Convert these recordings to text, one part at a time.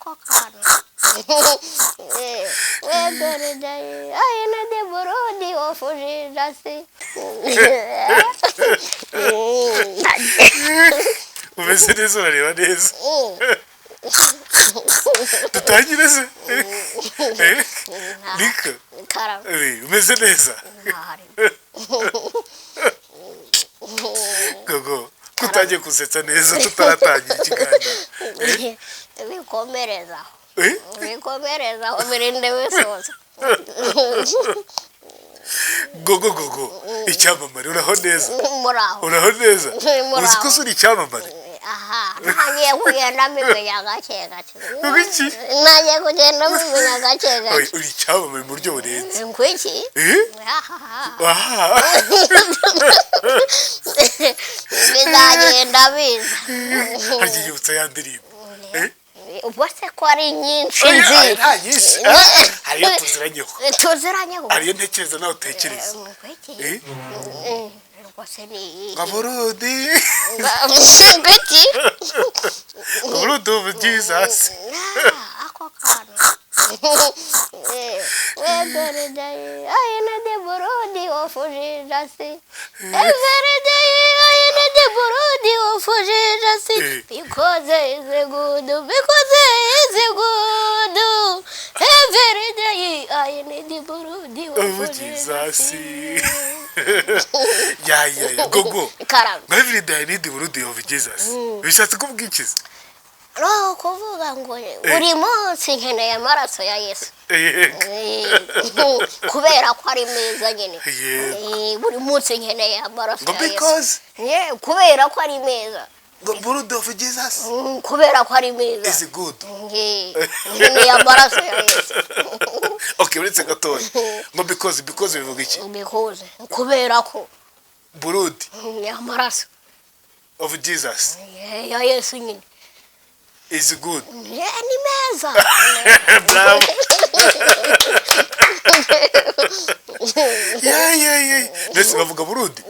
Ako kantu. Every day I need the blood of Jesus. Umeze neza, urareba neza. Dutangire se? Eh? Niko. Karame. Umeze neza. Ntari. Gogo, kutangiye kusetsa neza tutaratangira ikiganiro? Eh? Bikomerezaho. Eh? Bikomerezaho, birinde bisoza. Gogo, gogo, icyamamare, uraho neza? Muraho. Uraho neza? Muraho. Uzi ko uri icyamamare? Aha, ntangiye kugenda mbimenya gake gake. Iki? Ntangiye kugenda mbimenya gake Oya, gake. uri icyamamare mu buryo burenze. Ngwiki? Eh? Ahaha. Aha. Bizagenda biza. Harya yibutsa ya ndirimbo? Eh? Ubwo se ko ari nyinshi? Oya, Nzi. oya, nta nyinshi. Hariyo tuziranyeho. Tuziranyeho. Hariyo ntekereza nawe utekereza. Ngwiki? Eh? Ubwo se ni iyihe? Nka Burundi. Ngwiki? Burundi of Jesus. Ah, ako kantu. Every day I need the blood of Jesus. Every day I need the blood of Jesus. Because it's good, because it's good. Every day I need the blood of Of Jesus. Jesus. Ya, gogo. Karame. Ngo every day I need the blood of Jesus, bishatse kuvuga iki se? No kuvuga ngo buri munsi nkeneye amaraso ya Yesu. Kubera ko ari meza nyine. Buri munsi nkeneye amaraso Ngo ya Yesu. because Kubera ko ari meza. Ngo blood of Jesus Kubera ko ari meza. is good. Nkeneye amaraso ya Yesu. Okay, uretse gatoya, ngo because bivuga iki? Because, kubera ko. Blood Amaraso of Jesus ya Yesu nyine is good. Ni meza. Bravo. Ya, mbese bavuga Burundi?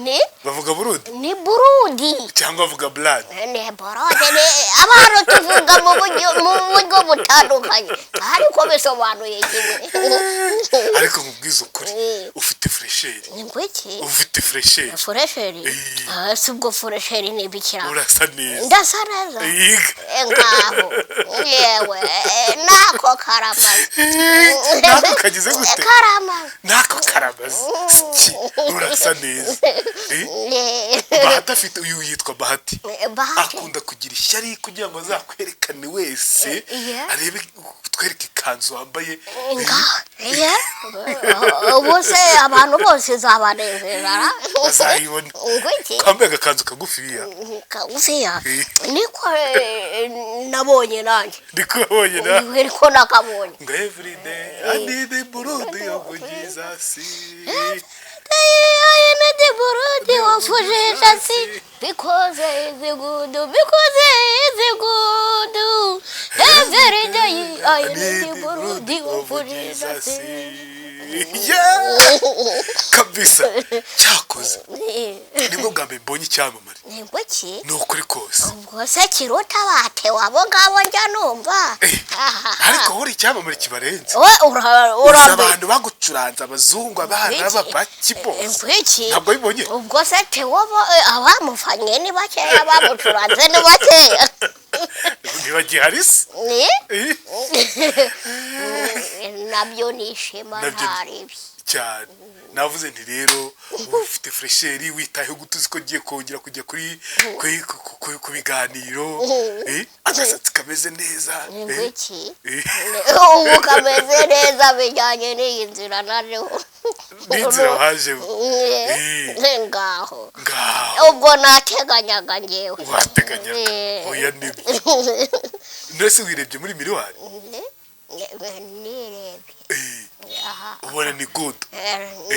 Ni Bavuga Burundi? Ni Burundi. Cyangwa bavuga blood? Ni Burundi. Ni abantu tuvuga mu buryo butandukanye, ariko bisobanuye kimwe. Ariko nkubwize ukuri, ufite fraîcheur. Ni ngwiki? Ufite fraîcheur. Fraîcheur? Eh. Ah, si ubwo fraîcheur ni ibikira? Urasa neza. Ndasa neza? Yiga. Ngaho yewe, nako karamaze. Nako kagize gute? Karamaze. Nako karamaze. Ki urasa neza. Eh? Bahati afite, uyu yitwa Bahati. Bahati. Akunda kugira ishyari kugira ngo azakwerekane wese, arebe, twereke ikanzu wambaye. Ngaho ubu se abantu bose zabanezeza? Bazayibona. Ngwiki? Kambaye agakanzu kagufiya. Kagufiya? Eh. Niko nabonye nanjye. Niko wabonye na? Niko nakabonye. Ngo every day I need the blood of Jesus. I need the blood of Jesus because it's good, because it's good. Every day I need the blood of Jesus. Yeah! Kabisa, cyakoze nibwo bwa mbere mbonye icyamamare. Ni ngwiki? Ni ukuri kose. Ubwo se kiruta batewe abo ngabo njya numva? Eh, ariko wowe uri icyamamare kibarenze. We Uzi urambe. abantu bagucuranze, abazungu, abana b'abaki bose. Ngwiki? Ntabwo wabibonye? Ubwo se tewo abamufanye ni bakeya, abamucuranze ni bakeya. Ntibagihari se? Ni Eh, nabyo ni ishema. Ntaribi. Cyane. Navuze nti rero uba ufite fraîcheur, witayeho gutuzi ko ngiye kongera kujya kuri ku biganiro, agasatsi kameze neza. Ni ngwiki? Eh. Ubu kameze neza bijyanye n'iyi nzira najeho. N'inzira wajemo. Ngaho. Ngaho. Ubwo nateganyaga ngewe. Wateganyaga? Oya, nibyo. Mbese wirebye muri miroir? Nirebye. Aha. Ubona ni good?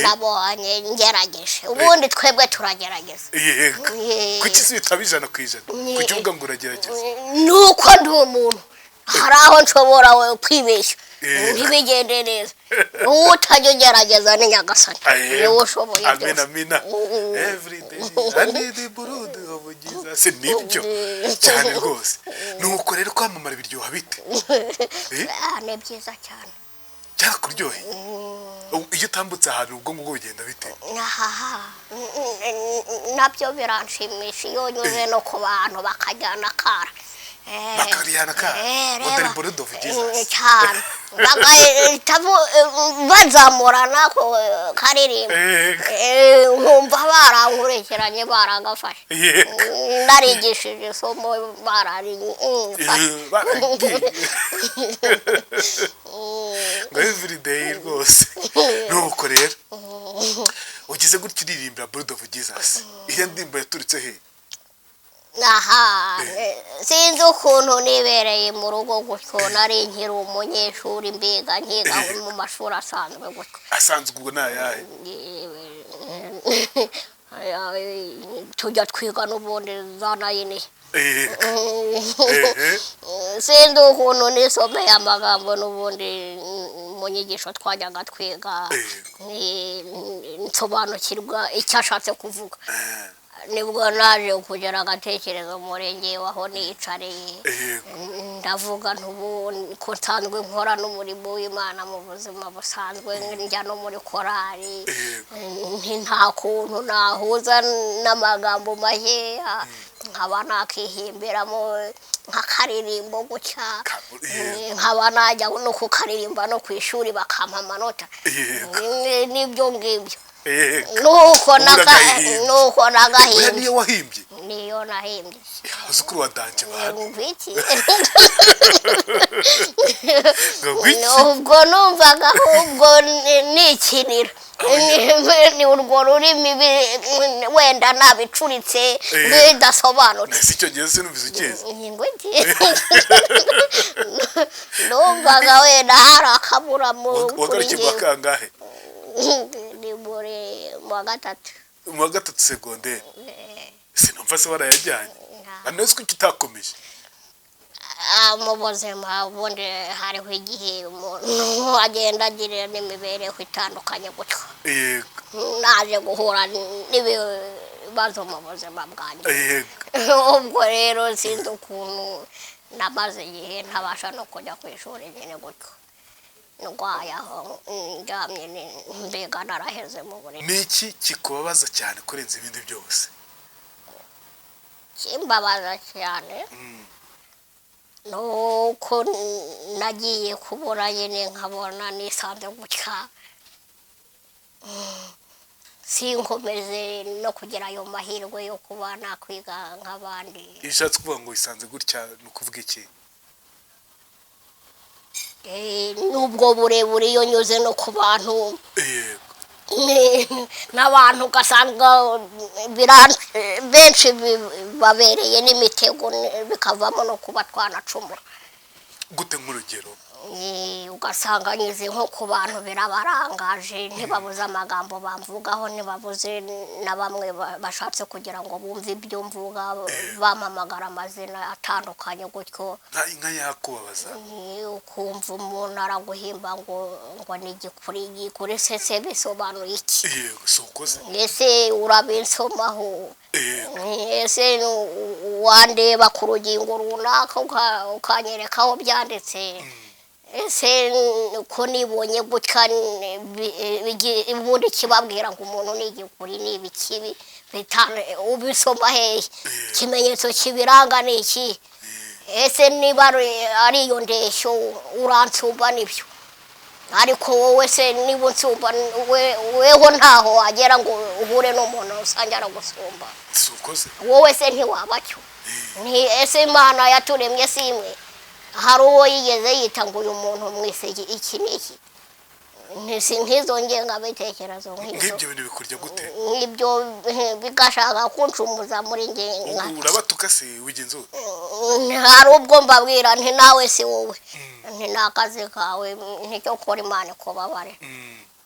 Nabonye ngerageje. Ubundi twebwe turagerageza. Yego. Kuki se bitaba 100%? Ni- Kuki uvuga ngo uragerageza? Nuko ndi umuntu, hari aho nshobora we kwibeshya. Ntibigende neza. Uwo utajya ugerageza ni Nyagasani, niwe ushoboye Amen. byose. Amina. Every day I need the blood of Jesus. Nibyo cyane rwose. Nuko rero kwamamara biryoha bite? Eh? Ah, ni byiza cyane. Byarakuryoheye? Iyo utambutse ahantu, ubwo ngubwo bigenda bite? Ahaha, nabyo biranshimisha iyo nyuze no ku bantu bakajyana akara. Bakajyana akara? Eh, Ngo dore reba. blood of Jesus. Cyane, bagahita bazamura nako karirimbo. Nkumva barankurikiranye, baragafashe. Narigishije isomo barari. Baragiye ngo every day rwose. Nuko rero ugize gutya uririmbira Blood of Jesus. Iyo ndirimbo yaturutse he? Aha, sinzi ukuntu nibereye mu rugo gutyo, nari nkiri umunyeshuri, mbiga nkiga mu mashuri asanzwe gutyo. Asanzwe ubwo ni ayahe? Tujya twiga n'ubundi za nine. Sinzi ukuntu nisomeye amagambo n'ubundi mu nyigisho twajyaga twiga, nsobanukirwa icyo ashatse kuvuga. Nibwo naje kugera agatekerezo muri ngewe aho nicariye, ndavuga ntubu ko nsanzwe nkora n'umurimo w'Imana mu buzima busanzwe, njya no muri korali, nti nta kuntu nahuza n'amagambo makeya nkaba nakihimbiramo nk'akaririmbo gutya, nkaba najya no kukaririmba no ku ishuri bakampa amanota. N'ibyo ngibyo. Nuko Ubu uragahimbye. Nuko Oya, nagahimbye. Niyo wahimbye? Niyo nahimbye. Uzi ko wa danger bana. Ngwiki? Ngo ngwiki? Ubwo numvaga ahubwo nikinira ni urwo rurimi, wenda nabicuritse bidasobanutse. Ese icyo gihe sinumvise ukizi? Ngwiki? Numvaga wenda hari akaburamo kuri Wagarukiye mu wa njyewe. kangahe? Ni muri mu wa gatatu. Mu wa gatatu segonderi. Sinumva se warayajyanye? None se kuki utakomeje? Ah, mu buzima ubundi hariho igihe umuntu agenda agira n'imibereho itandukanye gutyo. Naje guhura n'ibibazo mu buzima bwanjye. Ubwo rero sinzi ukuntu namaze igihe ntabasha no kujya ku ishuri nyine gutyo, ndwaye aho ndyamye, mbega naraheze mu buriri. Ni iki kikubabaza cyane kurenza ibindi byose? Kimbabaza cyane nuko nagiye kubura nyine, nkabona nisanze gutya, sinkomeze no kugira ayo mahirwe yo kuba nakwiga nk'abandi. Iyo ushatse kuvuga ngo wisanze gutya, ni ukuvuga iki? N'ubwo burebure, iyo nyuze no ku bantu n'abantu ugasanga benshi babereye n'imitego, bikavamo no kuba twanacumura. Gute, nk'urugero? Ugasanga nyuze nko ku bantu birabarangaje, ntibabuze amagambo bamvugaho, ntibabuze na bamwe bashatse kugira ngo bumve ibyo mvuga, bampamagara amazina atandukanye gutyo. Nka inka yakubabaza? Ukumva umuntu araguhimba ngo ni igikuri. Igikuri se se bisobanuye iki? Yego, si ukoze. Ese urabinsomaho? Ese wandeba ku rugingo runaka ukanyereka aho byanditse? Ese ko nibonye gutya, ubundi kibabwira ngo umuntu ni igikuri ni ibikibi, ubisoma hehe? Ikimenyetso kibiranga ni iki? Ese niba ari iyo ndeshyo uransumba, nibyo, ariko wowe se niba unsumba, weho ntaho wagera ngo uhure n'umuntu rusange aragusumba. Si ukoze. Wowe se ntiwaba cyo? Ese Imana yaturemye si imwe? Hari uwo yigeze yita ngo uyu muntu mwise iki n'iki? Si nk'izo ngengabitekerezo nk'izo. Nk'ibyo bintu bikurya gute? Nk'ibyo bigashaka kuncumuza muri nge. Urabatuka se wigenza ute? Hari ubwo mbabwira nti nawe si wowe, nti ni akazi kawe, nticyo kora, Imana ikubabare.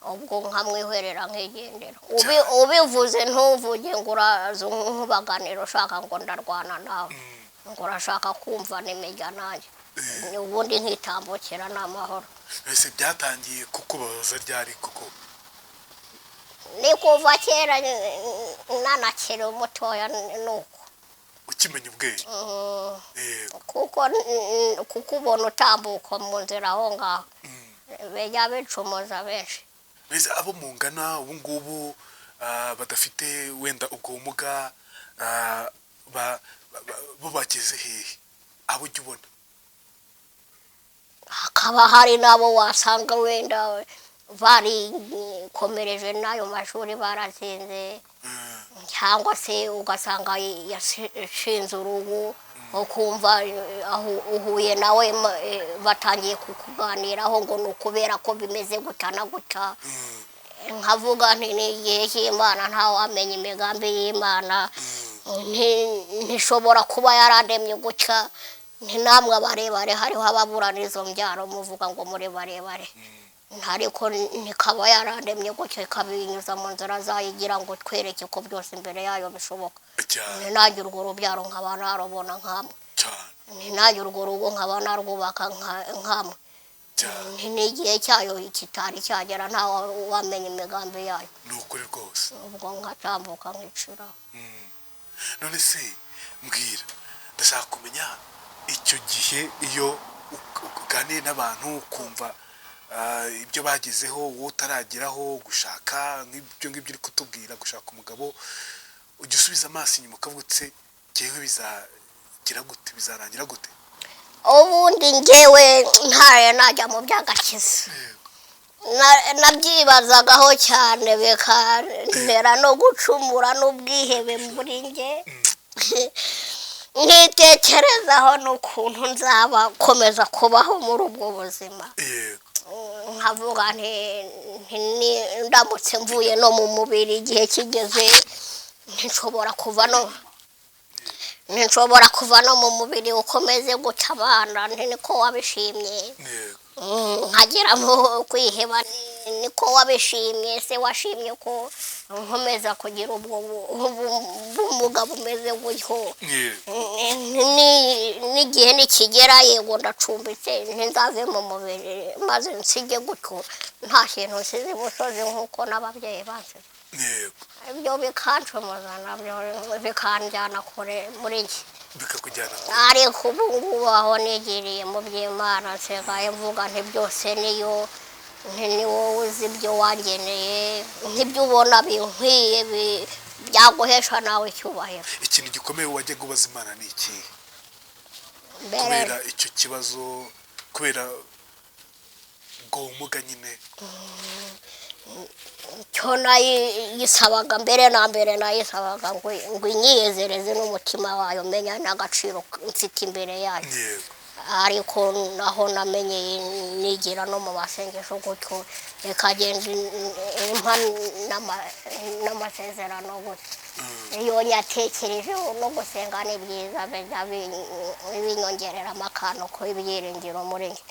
Ubwo nkamwihwerera nkigendera. Ubivuze ntuvuge ngo uraza nkubaganira ushaka ngo ndarwana nawe, ngo urashaka kumva n'imijya nanjye. Ubundi nkitambukira ni amahoro. Ese byatangiye kukubabaza ryari koko? Ni kuva kera, nanakiri mutoya nuko. Ukimenya ubwenge? Kuko ubona utambuka mu nzira aho ngaho bijya bicumuza benshi. Mbese abo mungana ubu ngubu, badafite wenda ubwo bumuga, bo bageze hehe, abo ujya ubona? Hakaba hari n'abo wasanga wenda barikomereje n'ayo mashuri, baratsinze, cyangwa se ugasanga yashinze urugo, ukumva aho uhuye nawe batangiye kukuganiraho ngo ni ukubera ko bimeze gutya na gutya. Nkavuga nti ni igihe cy'Imana, ntawamenya imigambi y'Imana. Ntishobora kuba yarandemye gutya. Nti namwe abarebare hariho ababurana izo mbyaro, muvuga ngo muri barebare, ariko ntikaba yarandemye gutya, ikabinyuza mu nzira zayo igira ngo twereke ko byose imbere yayo bishoboka. Ntinagire urwo rubyaro nkaba narubona nkamwe. Ntinagire urwo rugo nkaba narwubaka nkamwe. N'igihe cyayo kitari cyagera, ntawe wamenya imigambi yayo. Ni ukuri rwose. Ubwo nkatambuka nkiciraho. None se mbwira, ndashaka kumenya icyo gihe iyo uganiye n'abantu ukumva ibyo bagezeho wowe utarageraho, gushaka nk'ibyo ngibyo uri kutubwira, gushaka umugabo, ujya usubiza amaso inyuma ukavuga uti jyewe bizagira gute, bizarangira gute? Ubundi njyewe ntayo najya mu by'agakiza. Nabyibazagaho cyane, bikantera no gucumura n'ubwihebe muri njye, nkitekerezaho n'ukuntu nzaba komeza kubaho muri ubwo buzima. Nkavuga nti ndamutse mvuye no mu mubiri igihe kigeze, ntishobora kuva no mu mubiri ukomeze guca abana, nti niko wabishimye. Nkageramo kwiheba, niko wabishimye se, washimye ko nkomeza kugira ubwo bumuga bumeze gutyo. N'igihe nikigera, yego ndacumbitse, ntinzave mu mubiri maze nsige gutyo nta kintu nsize imusozi nk'uko n'ababyeyi bansize. Ibyo bikancumuza, nabyo bikanjyana kure muri njye. Bikakujyana kure. Ariko ubu ngubu aho nigiriye mu by'Imana, nsigaye mvuga nti byose niyo, nti ni wowe uzi ibyo wangeneye, nk'ibyo ubona binkwiye byaguhesha nawe icyubahiro. Ikintu gikomeye wajyaga ubaza Imana ni ikihe? Mbere? Kubera icyo kibazo, kubera ubwo bumuga nyine. Cyo nayisabaga mbere na mbere, nayisabaga ngo inyiyezereze n'umutima wayo, menya n'agaciro mfite imbere yayo. Ariko naho namenyeye nigira no mu masengesho gutyo, ikagenda impa n'amasezerano gutyo. Iyo nyatekereje no gusenga ni byiza, bijya binyongereramo akantu k'ibyiringiro muri njye.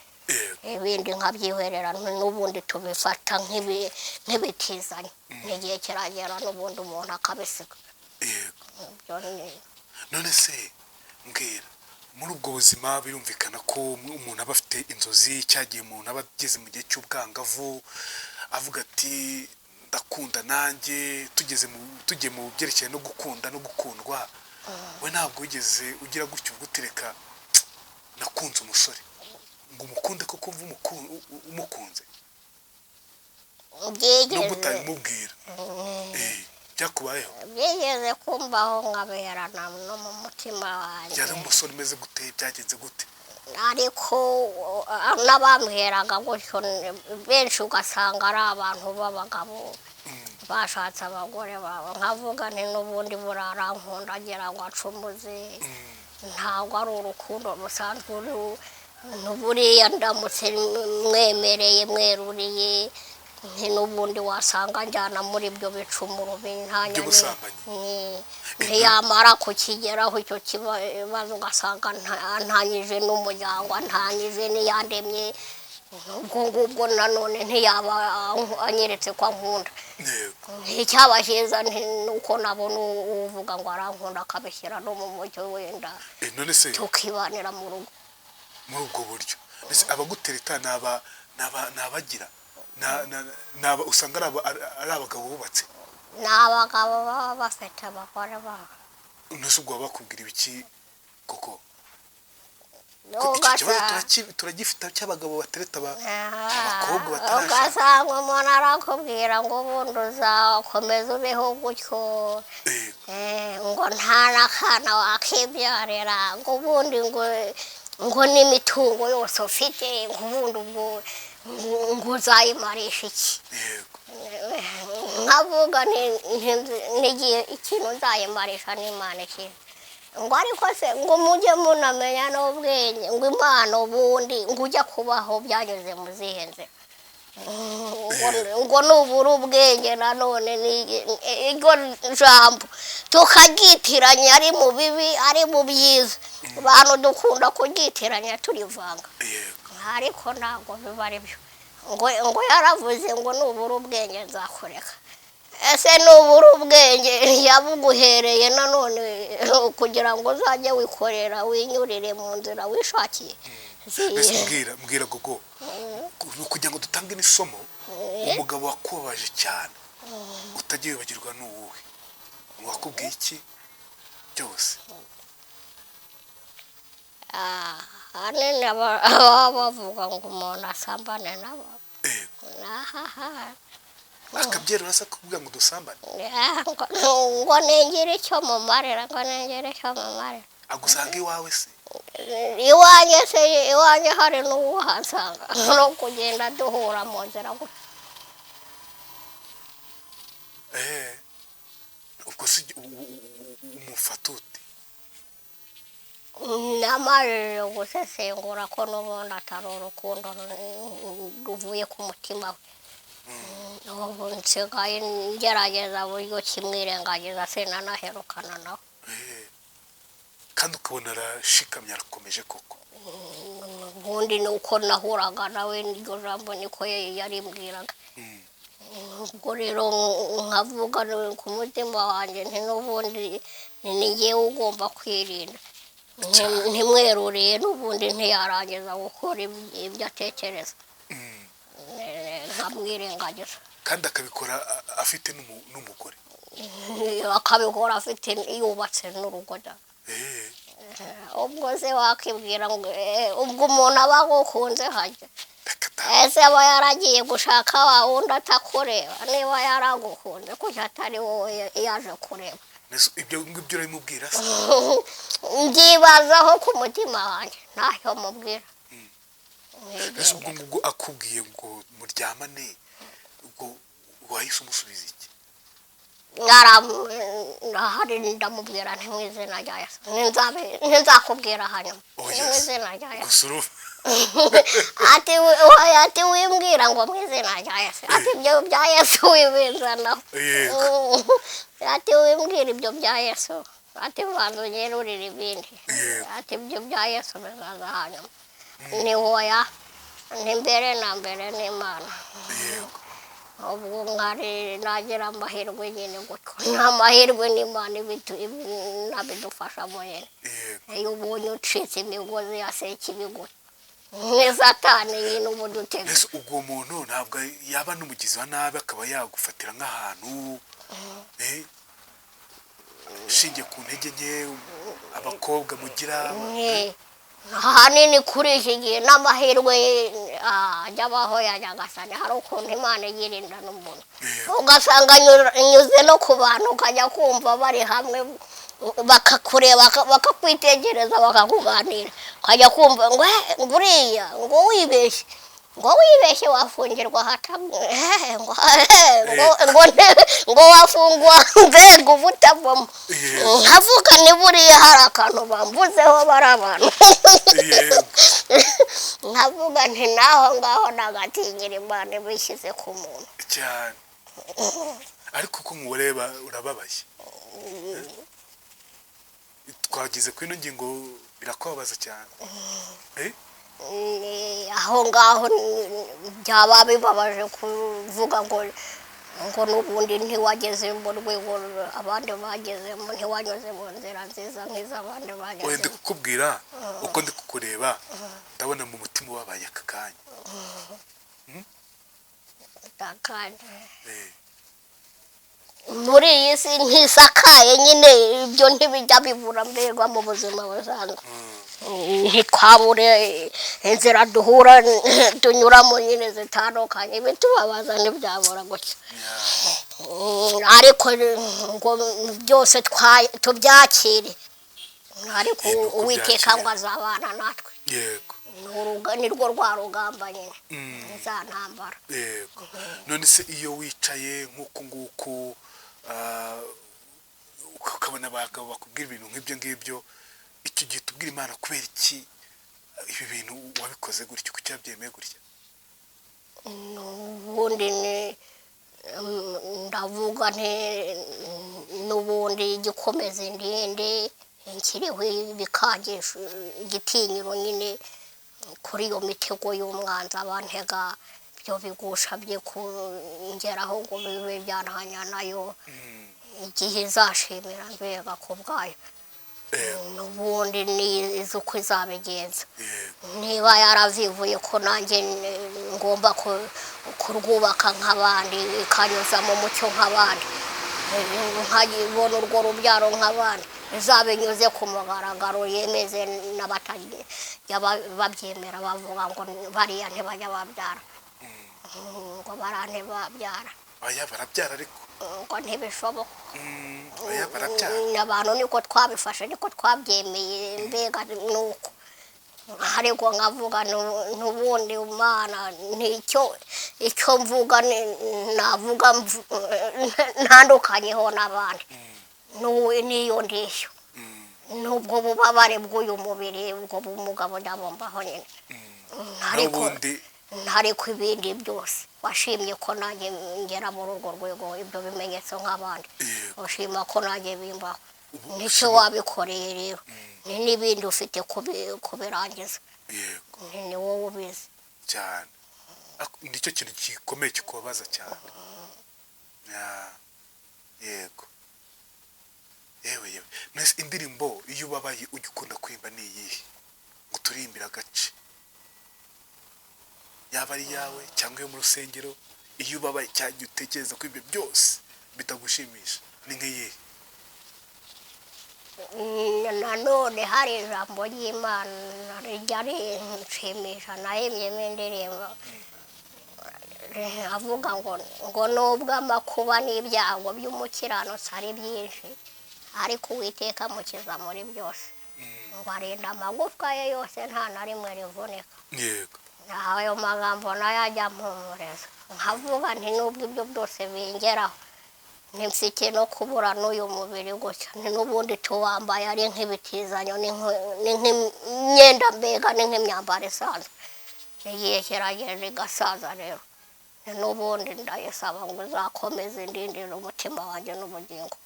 Ibindi nkabyihwerera, n'ubundi tubifata nk'ibitizanye, n'igihe kiragera n'ubundi umuntu akabisiga. Ibyo ni None se mbwira, muri ubwo buzima birumvikana ko umuntu aba afite inzozi, cyagihe umuntu aba ageze mu gihe cy'ubwangavu avuga ati ndakunda nanjye, tugeze mu tugiye mu byerekeye no gukunda no gukundwa, we ntabwo wigeze ugira gutyo ubwo utereka nakunze umusore ngo umukunde koko, umve umukunze nubwo Byigeze utabimubwira? Byakubayeho? Byigeze kumbaho, nkaberana no mu mutima wanjye. Yari umusore umeze gute? Byagenze gute? Ariko n'abambwiraga gutyo benshi ugasanga ari abantu b'abagabo bashatse abagore babo, nkavuga nti n'ubundi burarankunda agira ngo acumuze, ntabwo ari urukundo rusanzwe. Buriya ndamutse mwemereye mweruriye, nti n'ubundi wasanga njyana muri ibyo bicumuro bintanya. By'ubusambanyi. Ntiyamara kukigeraho icyo kibazo, ugasanga ntanyije n'umuryango, ntanyije n'iyandemye. Ubwo ngubwo nanone ntiyaba anyeretse ko ankunda. Icyaba cyiza ni uko nabona uvuga ngo arankunda, akabishyira no mu mucyo wenda, None se tukibanira mu rugo. Muri ubwo buryo mbese abagutereta ni aba ni aba- ni abagira ni aba usanga ari abagabo bubatse? Ni abagabo baba bafite abagore babo. Mbese ubwo baba bakubwira ibiki koko? Ko icyo kibazo turagifite cy'abagabo batereta abakobwa batarashaka. Ugasanga umuntu arakubwira ngo ubundi uzakomeza ubeho gutyo, ngo nta n'akana wakibyarira, ngo ubundi ngo n'imitungo yose ufite, ngo ubundi ubwo ngo uzayimarisha iki? Nkavuga n'igihe ikintu nzayimarisha n'Imana ikintu, ngo ariko se ngo mujye munamenya n'ubwenge, ngo Imana ubundi ngo ujya kubaho byanyuze mu zihe nzira, ngo nubura ubwenge nanone iryo jambo tukaryitiranya, ari mu bibi ari mu byiza, abantu dukunda kuryitiranya turivanga. Ariko ntabwo biba ari byo, ngo yaravuze ngo nubura ubwenge nzakureka. Ese nubura ubwenge yabuguhereye nanone kugira ngo uzajye wikorera winyurire mu nzira wishakiye? Mbese mbwira Gogo, kugira ngo dutange n'isomo, umugabo wakubabaje cyane utajya wibagirwa ni uwuhe? Wakubwiye iki byose? Ahanini baba bavuga ngo umuntu asambane nabo. Ahaha. Akabyerura se akakubwira ngo dusambane? Ngo ningire icyo mumarira, ngo ningire icyo mumarira. Agusanga iwawe se? Iwanjye se, iwanjye hari n'uwuhasanga, no kugenda duhura mu nzira gutya. Ubwo se umufata ute? Namajije gusesengura ko n'ubundi atari urukundo ruvuye ku mutima we. Ubu nsigaye ngerageza buryo kimwirengagiza, sinanaherukana nawe. Kandi ukabona arashikamye, arakomeje koko. Ubundi ni uko nahuraga nawe n'iryo jambo niko yarimbwiraga. Ubwo rero nkavuga ku mutima wanjye nti n'ubundi ni njyewe ugomba kwirinda. Ntimweruriye n'ubundi ntiyarangiza gukora ibyo atekereza. Nkamwirengagiza. Kandi akabikora afite n'umugore. Akabikora afite, yubatse n'urugo da. Ubwo se wakibwira ngo ubwo umuntu aba agukunze hajya? Reka da. Ese aba yaragiye gushaka wa wundi atakureba? Niba yaragukunze, kuki atari wowe yaje kureba? Mbese ibyo ngibyo urabimubwira se? Mbyibazaho ku mutima wanjye, ntacyo mubwira. Mbese ubwo ngubwo akubwiye ngo muryamane, ubwo wahise umusubiza iki? Ahari ndamubwira nti mu izina rya Yesu, ntinzakubwira hanyuma. Oh, ni mu yes. izina rya Yesu. Gusa urumva. Ati oya, ati wimbwira ngo mu izina rya Yesu, ati ibyo bya Yesu wibizanaho. Ati wimbwira ibyo bya Yesu, ati banza unyerurire ibindi. Ati ibyo bya Yesu bizaza hanyuma. Ni hoya, ni mbere na mbere n'Imana. Ubwo nkari nagira amahirwe nyine gutyo, ni amahirwe n'Imana nabidufashamo nyine. Iyo ubonye ucitse imigozi ya sekibigozi, ni Satani nyine uba udutega. Mbese ubwo muntu ntabwo yaba n'umugizi wa nabi, akaba yagufatira nk'ahantu, ushingiye ku ntege nke abakobwa mugira? Ahanini kuri iki gihe n'amahirwe ajya abaho ya Nyagasani, hari ukuntu Imana igirinda n'umuntu, ugasanga nyuze no ku bantu, ukajya kumva bari hamwe bakakureba, bakakwitegereza, bakakuganira, ukajya kumva ngo "Eh, ngo uriya ngo wibeshye, ngo wibeshye wafungirwa hata ngo ngo wafungwa mbega ubutavamo." Nkavuga ni buriya hari akantu bambuzeho bari abantu. Nkavuga nti naho ngaho nagatinyira Imana ibishyize ku muntu. Cyane, ariko uko nkureba urababaye. Twageze kuri ino ngingo birakubabaza cyane. Aho ngaho byaba bibabaje kuvuga ngo Ngo n'ubundi ntiwageze mu rwego abandi bagezemo, ntiwanyuze mu nzira nziza nk'iz'abandi Oya, ndi bagezemo. kukubwira uko ndi kukureba, ndabona mu mutima ubabaye aka kanya. Akanya. Eh, muri iyi si ntisakaye nyine, ibyo ntibijya bibura mbega mu buzima busanzwe. Ntitwabure inzira duhura tunyuramo nyine zitandukanye, ibitubabaza ntibyabura gutya. Ariko ngo byose tubyakire, ariko Ni ukubyakira. Uwiteka ngo azabana natwe. Ni rwo rwa rugamba nyine, za ntambara. Yego. None se iyo wicaye nk'uku nguku, ukabona abagabo bakubwira ibintu nk'ibyo ngibyo, icyo gihe tubwira Imana kubera iki ibi bintu wabikoze gutya, kuki wabyemeye gutya? N'ubundi ni ndavuga nti n'ubundi igikomeza indindi nkiriho ibikangisho, igitinyiro nyine kuri iyo mitego y'umwanzi abantega, ibyo bigusha bye kungeraho ngo bibe byantanya nayo igihe izashimira mbega ku bwayo. N'ubundi ni izi uko izabigenza. Niba yaravivuye ko nanjye ngomba kurwubaka nk'abandi, ikanyuza mu mucyo nk'abandi, nkabona urwo rubyaro nk'abandi, izabinyuze ku mugaragaro, yemeze n'abatajya babyemera bavuga ngo bariya ntibajya babyara, ngo bariya ntibabyara. Oya, barabyara ariko. Ngo ntibishoboka. Oya, barabyara. Abantu niko twabifashe, niko twabyemeye mbega nuko, ariko nkavuga n'ubundi Mana nicyo icyo mvuga navuga ntandukanyeho n'abandi. N'iyo ndishyo n'ubwo bubabare bw'uyu mubiri, ubwo bumuga bujya nyine, ariko N'ubundi ariko ibindi byose washimye ko nanjye ngera muri urwo rwego, ibyo bimenyetso nk'abandi, ushima ko nanjye bimbaho. Nicyo wabikoreye rero, ni n'ibindi ufite kubirangiza. Ni wowe ubizi. Cyane. Nicyo kintu gikomeye kikubabaza cyane. Yego, yewe yewe. Mbese indirimbo iyo ubabaye ujya ukunda kuririmba ni iyihe, ngo turirimbire agace, yaba ari iyawe cyangwa iyo mu rusengero? Iyo ubabaye cyangwa igihe utekereza ko ibyo byose bitagushimisha, ni nk'iyihe? Nanone hari ijambo ry'Imana rijya rinshimisha, nahimbyemo indirimbo avuga ngo nubwo amakuba n'ibyago by'umukiranutsi ari byinshi, ariko Uwiteka amukiza muri byose, ngo arinda amagufwa ye yose, nta na rimwe rivunika. Ayo magambo nayo ajya ampumuriza, nkavuga nti nubwo ibyo byose bingeraho, ntimfite no kubura n'uyu mubiri gutya, ni n'ubundi tuwambaye ari nk'ibitizanyo, ni nk'imyenda mbega, ni nk'imyambaro isanzwe, igihe kiragenda igasaza. Rero ni n'ubundi ndayisaba ngo izakomeze indindire umutima wanjye n'ubugingo.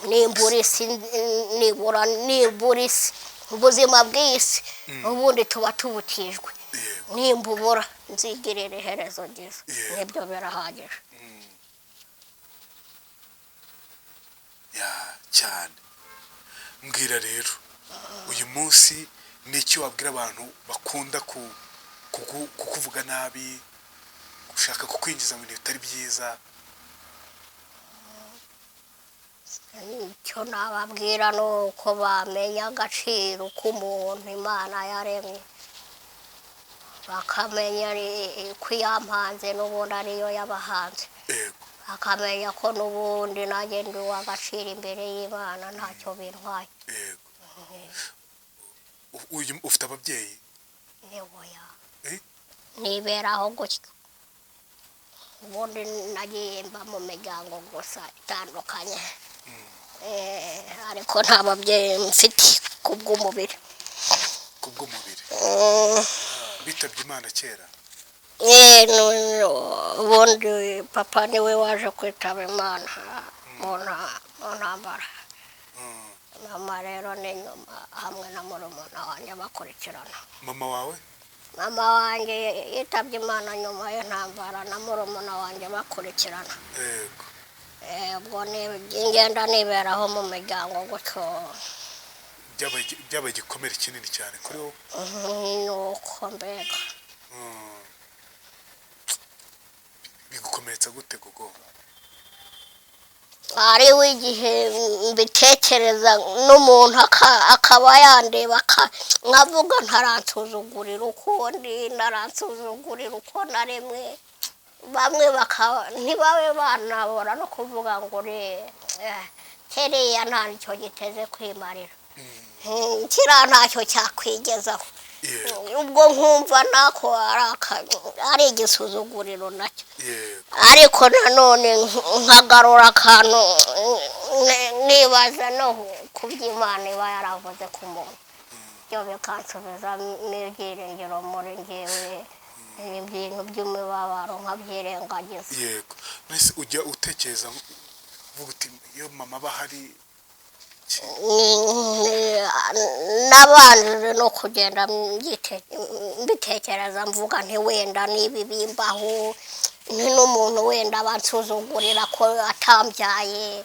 Nimbura isi, nibura nibura isi, ubuzima bw'isi ubundi tuba tubutijwe, nimbubura nzigirira iherezo ryiza. Nibyo birahagije. Ya, cyane. Mbwira rero, uyu munsi ni iki wabwira abantu bakunda kukuvuga nabi, gushaka kukwinjiza mu bintu bitari byiza? Icyo nababwira ni uko bamenya agaciro k'umuntu Imana yaremye, bakamenya ko iyampanze n'ubundi ariyo yabahanze, bakamenya ko n'ubundi nanjye ndi uw'agaciro imbere y'Imana, ntacyo bintwaye. Yego. Ufite ababyeyi? Niboya. Eh? Niberaho gutyo. Ubundi nagiye mba mu miryango gusa itandukanye. Ariko nta babyeyi mfite kubw'umubiri. Kubw'umubiri. Bitabye Imana kera? Ubundi papa niwe waje kwitaba Imana mu ntambara. Mama rero ni nyuma, hamwe na murumuna wanjye bakurikirana. Mama wawe? Mama wanjye yitabye Imana nyuma y'intambara na murumuna wanjye bakurikirana. Yego. Ubwo ngenda niberaho mu miryango gutyo. Byabaye igikomere kinini cyane kuri wowe. Nuko mbega. Bigukomeretsa gute Gogo? Hariho igihe mbitekereza n'umuntu akaba yandeba, nkavuga ntaransuzugurira ukundi, ntaransuzugurira uko naremwe. Bamwe bakaba ntibabe banabora no kuvuga ngo kiriya ntacyo giteze kwimarira, kiriya ntacyo cyakwigezaho. Ubwo nkumva nako ari igisuzuguriro nacyo. Ariko nanone nkagarura akantu, nibaza no ku by'Imana iba yaravuze ku muntu, byo bikansubiza n'ibyiringiro muri njyewe, ibintu by'imibabaro nkabyirengagiza. Yego. Mbese ujya utekereza uvuga uti iyo mama aba ahari? Nabanje no kugenda mbitekereza, mvuga nti wenda niba bimbaho, ni n'umuntu wenda bansuzugurira ko atambyaye,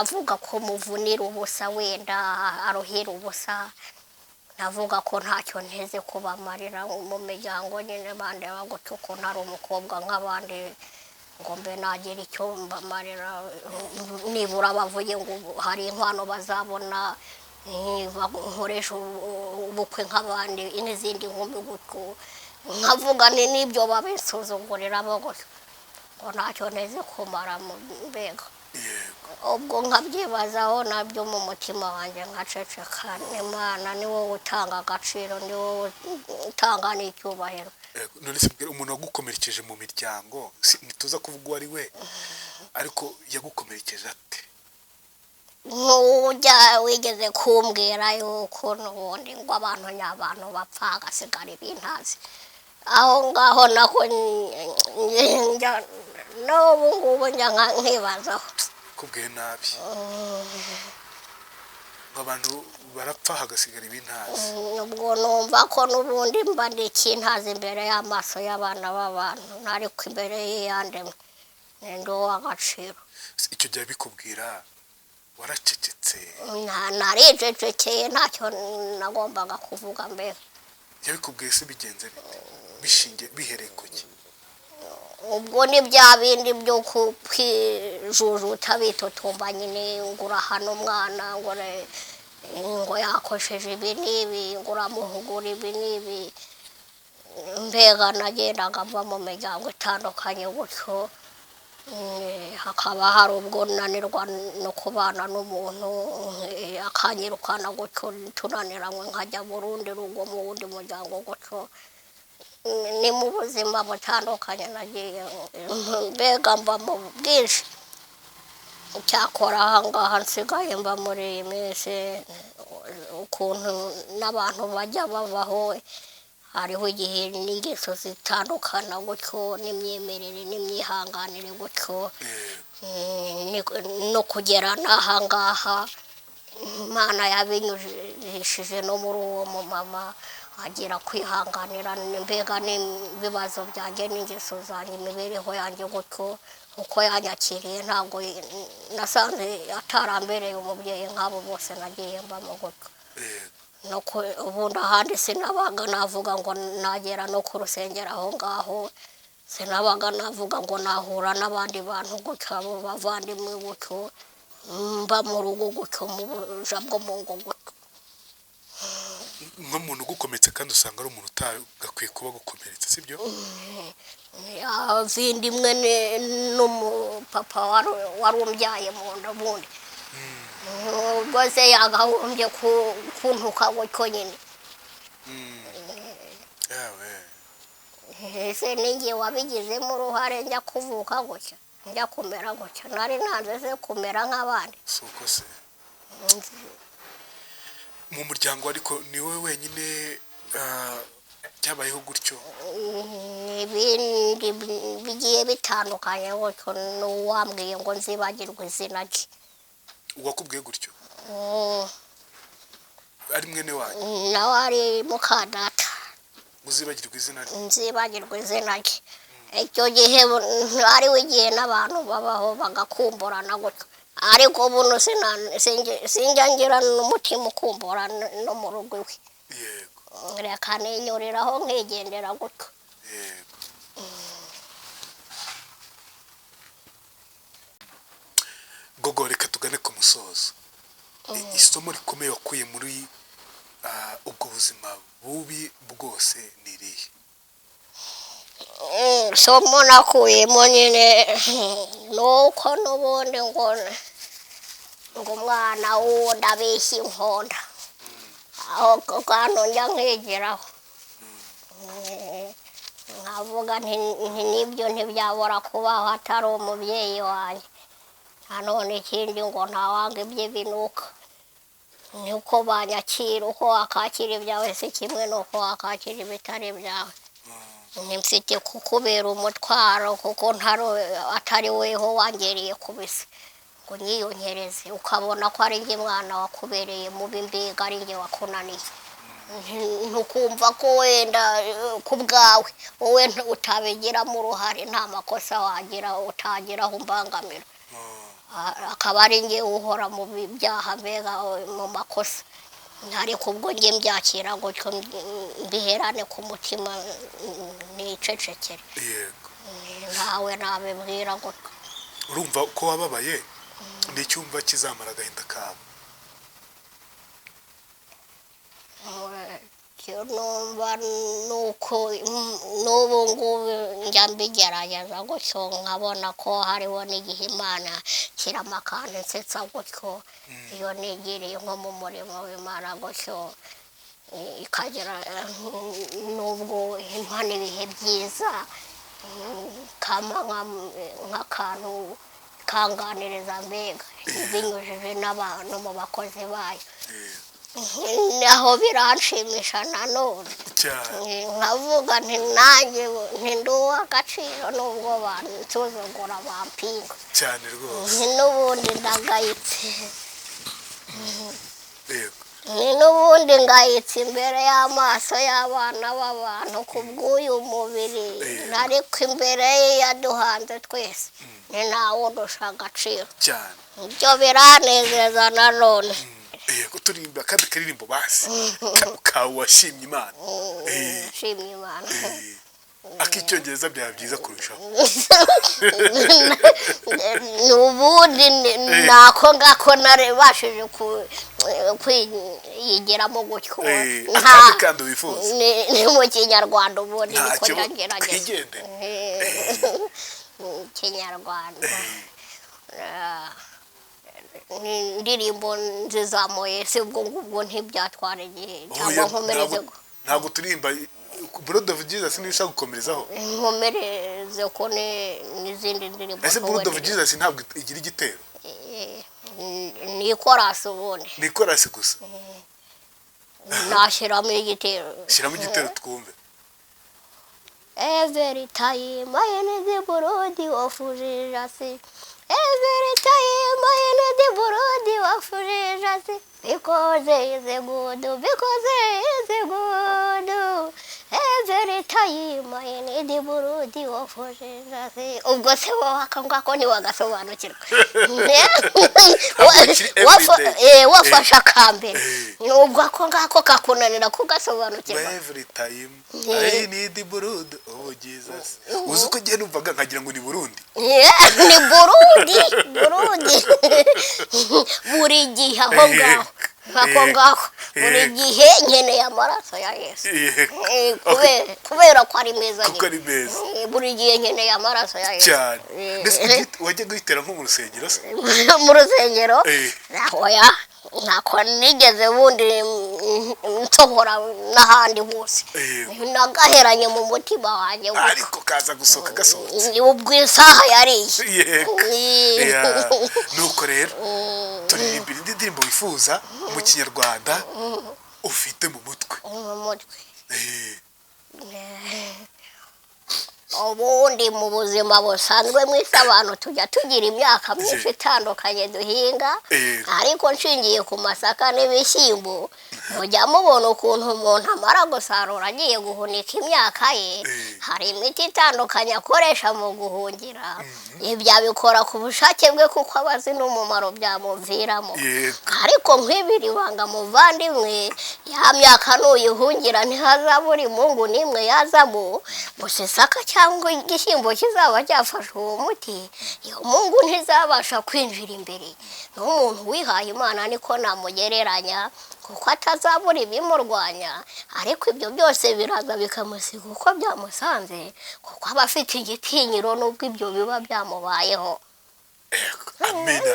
avuga ko muvunira ubusa, wenda aruhira ubusa, navuga ko ntacyo nteze kubamarira mu miryango nyine, bandeba gutyo ko ntari umukobwa nk'abandi ngo mbe nagira icyo mbamarira, nibura bavuye ngo hari inkwano bazabona, nkoresha ubukwe nk'abandi n'izindi nkumi gutyo. Nkavuga ni n'ibyo babisuzugurira bo gutyo ngo ntacyo nteze kumara mu mbega. Ubwo nkabyibazaho nabyo mu mutima wanjye, nkaceceka. Imana ni wowe utanga agaciro, ni wowe utanga n'icyubahiro. Yego. None se mbwira, umuntu wagukomerekeje mu miryango, ntituza kuvuga uwo ari we, ariko yagukomerekeje ate? Nk'ujya wigeze kumbwira yuko n'ubundi ngo abantu nyabantu bapfa hagasigara ibintazi aho ngaho, nako n'ubu ngubu njya nkibazaho. Kubwiye nabi ngo abantu barapfa hagasigara ibintazi. Ubwo numva ko n'ubundi mba ndi ikintazi imbere y'amaso y'abana b'abantu, ariko imbere y'iyandemwe ni uw'agaciro. Icyo gihe bikubwira waracecetse? Naricecekeye, ntacyo nagombaga kuvuga mbere. Yabikubwiye se bigenze bite, bishingiye bihereye ku ki? Ubwo ni bya bindi byo kwijujuta bitotomba nyine, ngo urahana umwana, ngo yakosheje ibi n'ibi, ngo uramuhugura ibi n'ibi. Mbega nagendaga mva mu miryango itandukanye gutyo. Hakaba hari ubwo nanirwa no kubana n'umuntu, akanyirukana gutyo, tunaniranywe nkajya mu rundi rugo, mu wundi muryango gutyo. Ni mu buzima butandukanye nagiye mbega mba mu bwinshi. Icyakora aha ngaha nsigaye mba muri iyi minsi, ukuntu n'abantu bajya babaho, hariho igihe n'ingeso zitandukana gutyo, n'imyemerere n'imyihanganire gutyo. No kugera n'aha ngaha Imana yabinyujishije no muri uwo mumama agira kwihanganira mbega n'ibibazo byanjye n'ingeso zanjye, imibereho yanjye gutyo, uko yanyakiriye. Ntabwo nasanze atarambereye umubyeyi nk'abo bose nagiye mbamo gutyo. No ubundi ahandi sinabaga navuga ngo nagera no ku rusengero aho ngaho, sinabaga navuga ngo nahura n'abandi bantu gutyo, abo bavandimwe gutyo, mba mu rugo gutyo, mu buja bwo mu ngo gutyo. Nk'umuntu ugukomeretse kandi usanga ari umuntu utagakwiye kuba agukomeretse, sibyo? Avindimwe n'umupapa wari umbyaye mu nda ubundi, ubwo se yagahombye kuntuka gutyo nyine. Yawe. Ese ninjye wabigizemo uruhare njya kuvuka gutya, njya kumera gutya? Nari nanze se kumera nk'abandi? Si uko se mu muryango, ariko ni wowe wenyine byabayeho gutyo? Ibindi bigiye bitandukanye gutyo, n'uwambwiye ngo nzibagirwe izina rye. Uwakubwiye gutyo ari mwene wanyu? Nawe ari mukadata. Uzibagirwa izina rye. Nzibagirwa izina rye. Icyo gihe hariho igihe n'abantu babaho bagakumburana gutyo, ariko buno sinjya ngira n'umutima ukumbura no mu rugo iwe. Reka ninyuriraho nkigendera gutyo. Yego. Gogo, reka tugane ku musozo. Isomo rikomeye wakuye muri ubwo buzima bubi bwose ni irihe? Isomo nakuyemo nyine ni uko n'ubundi ngo umwana wundi abeshya inkonda, aho kantu njya nkigiraho. Nkavuga nti nibyo ntibyabura kubaho atari umubyeyi wanjye. Nanone ikindi ngo ntawanga ibye binuka, niko banyakira. Uko wakakira ibyawe si kimwe n'uko wakakira ibitari ibyawe. Ntimfite kukubera umutwaro kuko atari weho wangereye ku bisi ngo nyiyonkereze, ukabona ko ari njye mwana wakubereye mubi, mbega ari njye wakunaniye. Ntukumva ko wenda ku bwawe wowe utabigiramo uruhare, nta makosa wagira utagiraho umbangamira, akaba ari njye uhora mu byaha, mbega mu makosa. Ariko ubwo njye mbyakira gutyo, mbiherane ku mutima, nicecekere. Ntawe nabibwira gutyo. Urumva ko wababaye, ni icyumba kizamara agahinda kawe. Icyo numva ni uko n'ubu ngubu njya mbigerageza gutyo, nkabona ko hariho n'igihe Imana kirama akantu nsetsa gutyo, iyo nigiriye nko mu murimo w'Imana gutyo, ikagira n'ubwo impa n'ibihe byiza, kama nk'akantu kanganiriza, mbega binyujije n'abantu mu bakozi bayo. Naho biranshimisha nanone. Nkavuga nti nanjye nti ndi uw'agaciro nubwo bansuzugura bampinga. Cyane rwose. Nti n'ubundi ndagayitse. Ni n'ubundi ngayitse imbere y'amaso y'abana b'abantu ku bw'uyu mubiri, ariko imbere ye yaduhanze twese ni ntawe undusha agaciro. Ibyo biranezeza nanone. Yego, turirimba akandi karirimbo basi kawe washimye Imana. Nshimye Imana. Ak'icyongereza byaba byiza kurushaho. Ubundi nako ngako narabashije kwiyigiramo gutyo. Akandi kandi wifuza. Ni mu Kinyarwanda ubundi niko Ntacyo, ndagerageza. twigendere. Mu Kinyarwanda. Ni indirimbo nzizamuye si ubwo ngubwo ntibyatwara igihe cyangwa Oya, nkomereze ntabwo turirimba Blood of Jesus niba ushaka gukomerezaho. Nkomereze ko n'izindi ndirimbo. Ese Blood of ntubone. Jesus ntabwo igira igitero? Ni ikorasi ubundi. Ni ikorasi gusa. Nashyiramo igitero. Shyiramo igitero twumve. Every time I need the blood of Jesus. Every time I need the blood of Jesus. Because he is good, because he is good. Every time I need the blood of Jesus. Ubwo se wowe ako ngako ntiwagasobanukirwa? Ntabwo kiri everyday. Wafashe akambere, ubwo ako ngako kakunanira kugasobanukirwa. Every time I need the blood of Jesus. Uzi ko ngiye numvaga nkagira ngo ni Burundi. Yeah, ni Burundi, Burundi. Buri gihe aho ngaho, ako ngaho, buri gihe nkeneye amaraso ya Yesu. Kubera ko ari meza Kuko nyine. ari meza. Buri gihe nkeneye amaraso ya Yesu. Cyane. Mbese wajyaga uyitera nko mu rusengero se? Mu rusengero? Oya, ntako nigeze bundi nsohora n'ahandi hose. Nagaheranye mu mutima wanjye gusa. Ariko kaza gusohoka gasohotse. Ubwo isaha yariye. Yego. Yeah. Nuko rero turirimbira indi ndirimbo wifuza mu Kinyarwanda ufite mu mutwe. Mu mutwe. Ubundi mu buzima busanzwe mu isi abantu tujya tugira imyaka myinshi itandukanye duhinga, ariko nshingiye ku masaka n'ibishyimbo, Mujya mubona ukuntu umuntu amara gusarura agiye guhunika imyaka ye, hari imiti itandukanye akoresha mu guhungira. Ibyo abikora ku bushake bwe kuko aba azi n'umumaro byamuviramo. Ariko nk'ibiri banga muvandimwe, ya myaka nuyihungira ntihazabura imungu n'imwe yazamo. Gusa isaka cyangwa igishyimbo kizaba cyafashe uwo muti, iyo mungu ntizabasha kwinjira imbere. N'umuntu wihaye Imana niko namugereranya, kuko atazabura ibimurwanya, ariko ibyo byose biraza bikamusiga uko byamusanze, kuko aba afite igitinyiro n'ubwo ibyo biba byamubayeho. Amina.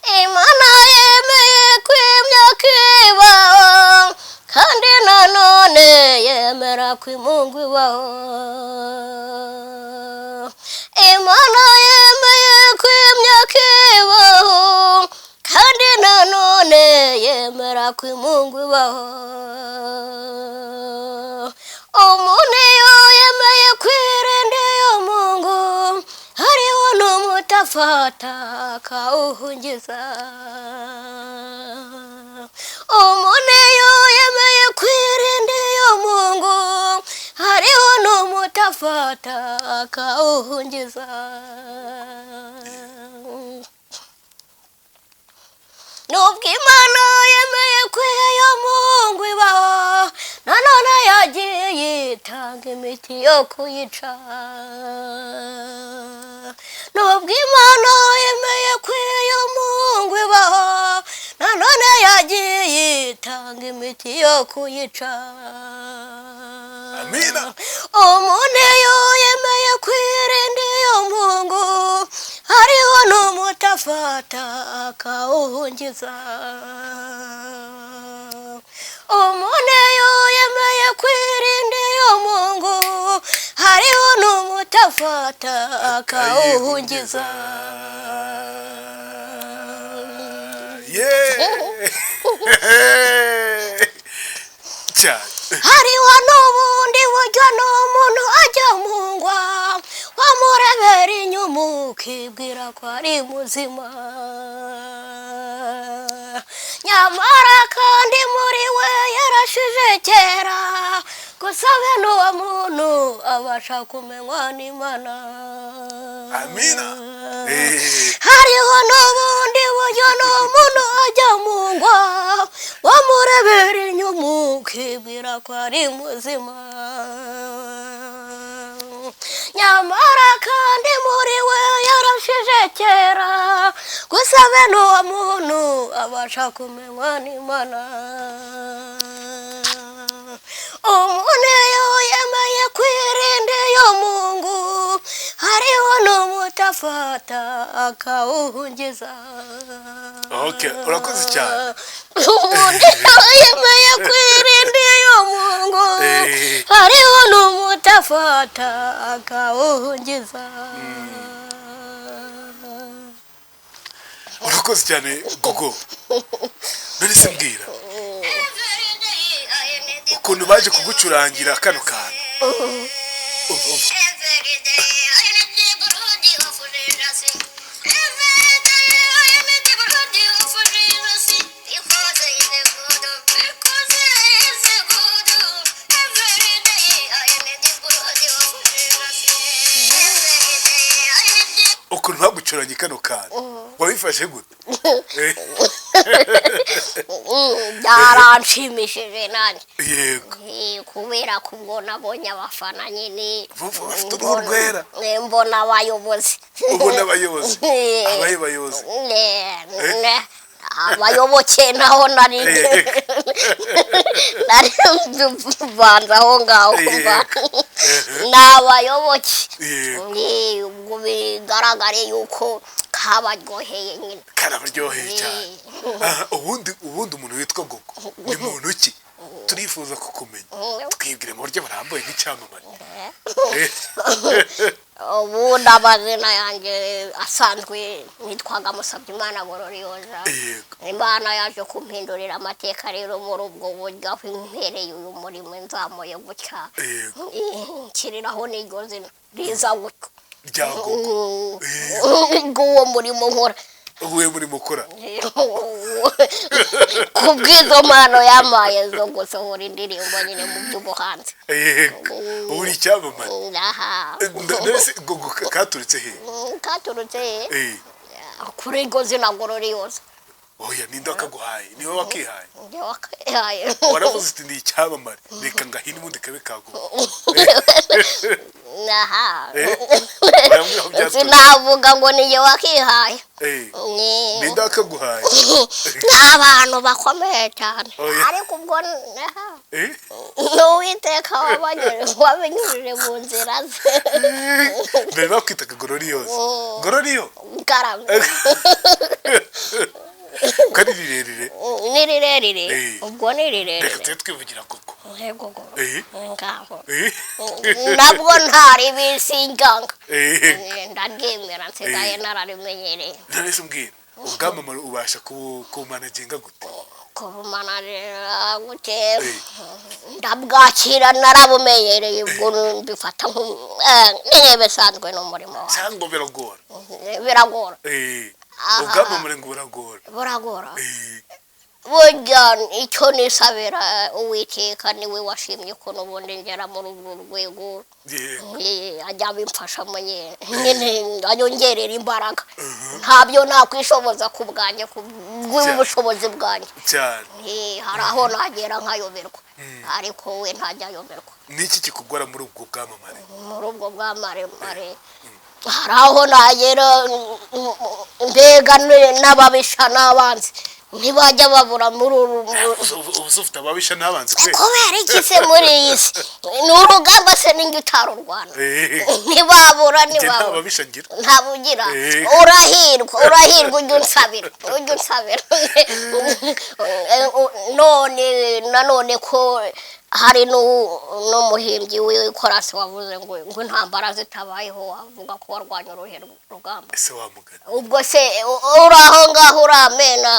Imana yemeye ko imyaka ibaho, kandi nanone yemera ko imungu ibaho. Imana yemeye ko imyaka ibaho, kandi nanone yemera ko imungu ibaho. Umuntu iyo yemeye kwirinda iyo mungu, hariho n'umutafata akawuhungiza. Umuntu iyo yemeye kwirinda iyo mungu, hariho n'umutafata akawuhungiza. Nubwo Imana yemeye ko iyo mungu ibaho, nanone yagiye itanga imiti yo kuyica. Nubwo Imana yemeye ko iyo mungu ibaho, nanone yagiye itanga imiti yo kuyica. Amina. Umuntu iyo yemeye kwirinda iyo mungu, hariho n'umutafata akawuhungiza. Umuntu iyo yemeye kwirinda iyo mungu, hariho n'umutafata akawuhungiza. Cyane. Hariho n'ubundi buryo n'umuntu ajya mu ngwa, wamurebera inyuma ukibwira ko ari muzima, nyamara kandi muri we yarashije kera. Gusa bene uwo muntu abasha kumenywa n'Imana. Amina. Hariho n'ubundi buryo n'umuntu ajya mu ngwa, wamurebera inyuma ukibwira ko ari muzima, nyamara kandi muri we yarashije kera. Gusa bene uwo muntu abasha kumenywa n'Imana. Umuntu iyo yemeye kwirinda iyo mungu, hariho n'umutafata akawuhungiza. Okay, urakoze cyane. Umuntu iyo yemeye kwirinda iyo mungu, hariho n'umutafata akawuhungiza. Urakoze cyane Gogo. None se mbwira ukuntu baje kugucurangira kano kantu. Umva, umva. Ukuntu bagucurangiye kano kantu wabifashe gute? Byaranshimishije nanjye. Yego. Kubera ko ubwo nabonye abafana nyine. Bafite uruhu rwera. Mbona abayobozi. Ubona abayobozi? Abahe bayobozi? Abayoboke naho nari nari mbanza aho ngaho. Ni abayoboke. Yego. Ubwo bigaragare yuko Kabaryoheye nyine. Karabaryoheye cyane. Aha, ubundi umuntu witwa Gogo ni muntu ki? Turifuza kukumenya, twibwire mu buryo burambuye nk'icyamamare. Ubundi amazina yanjye asanzwe nitwaga Musabyimana Gororioza. Imana yaje kumpindurira amateka rero muri ubwo buryo, aho impereye uyu murimo nzamuye gutya, nshyiriraho n'iryo zina riza gutyo Rya Gogo. Bw'uwo murimo nkora. Ubuhe murimo ukora? Ku bw'izo mpano yampaye zo gusohora indirimbo nyine mu by'ubuhanzi. Yego, ubu uri icyamamare. Aha. Mbese Gogo katurutse he? Katurutse kuri iryo zina Gororioza. Oya, ninde wakaguhaye? Niwe wakihaye? Njye wakahaye. Waravuze uti ndi icyamamare, reka ngahine ubundi kabe ka Gogo. Aha. Urambwira aho byaturutse. Sinavuga ngo ni njye wakihaye. Ninde wakaguhaye? Ni abantu bakomeye cyane. Oya. Ariko ubwo aha, ni Uwiteka wabinyujije mu nzira ze. Mbere bakwitaga Gororiyoza. Gororiyo. Karame. Ko ari rirerire. Ni rirerire. Ubwo ni Reka rirerire. tujye twivugira Gogo. Yego. Ngaho Eh. Nabwo ntari bisinganga. Ndaryemera, nsigaye nararimenyereye. None se mbwira, ubwamamare ubasha kubumanaginga gute? Kubumanarira gute? Ndabwakira, narabumenyereye, ubwo mbifata nk'ibisanzwe n'umurimo wawe. Cyangwa biragora? Biragora. Ubwamamare ngo buragora? Buragora. Burya icyo nisabira Uwiteka, niwe washimye ukuntu ubundi ngera muri urwo rwego. Ajya abimfashamo nyine, anyongerera imbaraga. Ntabyo nakwishoboza ku bwanjye, ku bw'ubushobozi bwanjye. Cyane. Hari aho nagera nkayoberwa, ariko we ntajya ayoberwa. Niki kikugora muri ubwo bwamamare? Muri ubwo bwamamare hari aho nagera mbega n'ababisha n'abanzi ntibajya babura muri uru. Ubu se ufite ababisha n'abanzi kwe? Kubera iki se? Muri iyi si ni urugamba se, ninjye utarurwana? Ntibabura. Njye nta Ntibabura. babisha ngira. Ntabugira. Urahirwa, urahirwa, ujya unsabira, ujya unsabira. None nanone ko hari n'umuhimbyi w'ikorasi wavuze ngo intambara zitabayeho wavuga ko warwanya uruhe rugamba? Ese wamugana? Ubwo se uri aho ngaho uramena?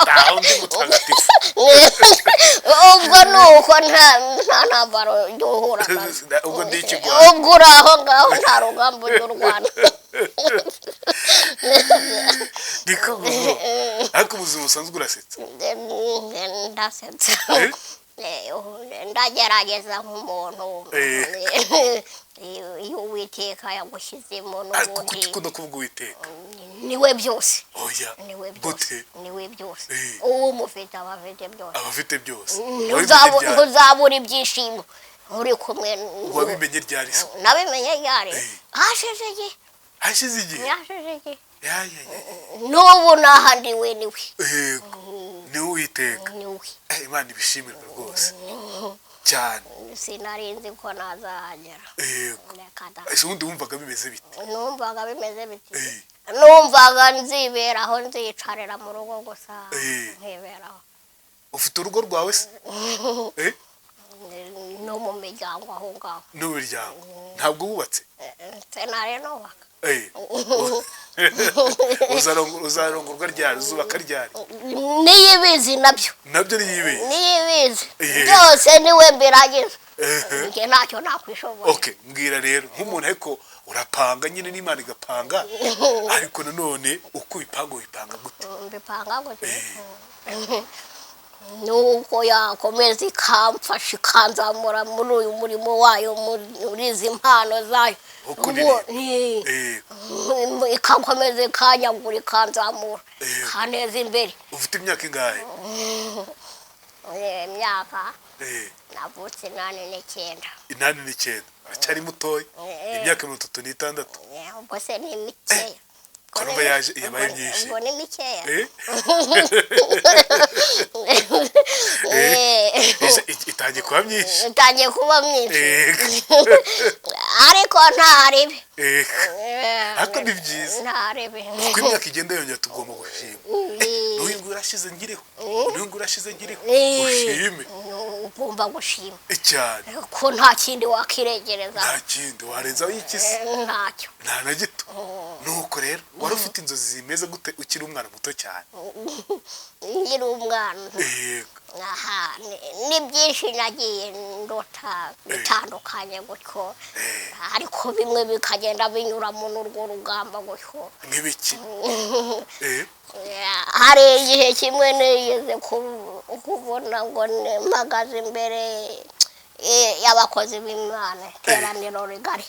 Ntaho ndi mutagatifu. Ubwo ni uko nta ntambara ujya uhura nazo. Ubwo ndi ikigwari. Ubwo uri aho ngaho nta rugamba ujya urwana. Niko Gogo, ariko ubuzima busanzwe urasetsa? Ndasetsa. Ndagerageza nk'umuntu. Iyo Uwiteka yagushyizemo Ariko n'ubundi. Kuki ukunda kuvuga Uwiteka? Niwe byose. Oya. Niwe byose. Gute? Niwe byose. Eh. Uwo umufite aba afite byose. Aba afite byose. Wabimenye ryari? Ntuzabura ibyishimo uri kumwe. Wabimenye ryari se? Nabimenye ryari? Hashize igihe. Hashize igihe. Hashize igihe. Ya, ya, ya. N'ubu n'ahandi we niwe. Yego, ni Uwiteka. Niwe. Imana ibishimirwe rwose cyane. Sinari nzi ko nazahagera. Reka da. Ese ubundi wumvaga bimeze bite? Numvaga bimeze biti? Numvaga nziberaho, nziyicarira mu rugo gusa. Nkiberaho. Ufite urugo rwawe se? No mu miryango aho ngaho. No mu miryango, ntabwo wubatse? Sinari nubaka. Uzarongorwa ryari? Uzubaka ryari? Niyibizi nabyo. Nabyo niyibizi. Niyibizi byose, niwe mbiragiza. Njye ntacyo nakwishobora. Okay, mbwira rero nk'umuntu, ariko urapanga nyine n'Imana igapanga, ariko nanone uko ubipanga, ubipanga gute? Mbipanga gute? Nuko yakomeza ikamfasha, ikanzamura muri uyu murimo wayo, muri izi mpano zayo. Wo kuririmba. Ikakomeza ikanyagura, ikanzamura, ikaneza imbere. Ufite imyaka ingahe? Imyaka? Navutse 89. 89, aracyari mutoya. Imyaka 36. Ubwo se ni mikeya? Ko numva yaje yabaye myinshi. Ubwo ni mikeya. Eh? Eh, Ese itangiye kuba myinshi. Itangiye kuba myinshi. Yego. Ariko nta ribi. Yego. Ariko ni byiza. Nta ribi. Uko imyaka igenda yongera tugomba gushima. N'uyu nguyu urashize nkiriho, n'uyu nguyu urashize nkiriho, ushime. Ugomba gushima cyane ko nta kindi wakiregereza. Nta kindi warenzaho iki se? Ntacyo. Nta na gito. Nuko rero wari ufite inzozi zimeze gute ukiri umwana muto cyane? Nkiri umwana? Yego. Aha, ni byinshi nagiye ndota bitandukanye gutyo, ariko bimwe bikagenda binyura muri urwo rugamba gutyo. Nk'ibiki? Eh, Hari igihe kimwe nigeze kubona ngo mpagaze imbere y'abakozi b'Imana, iteraniro rigari.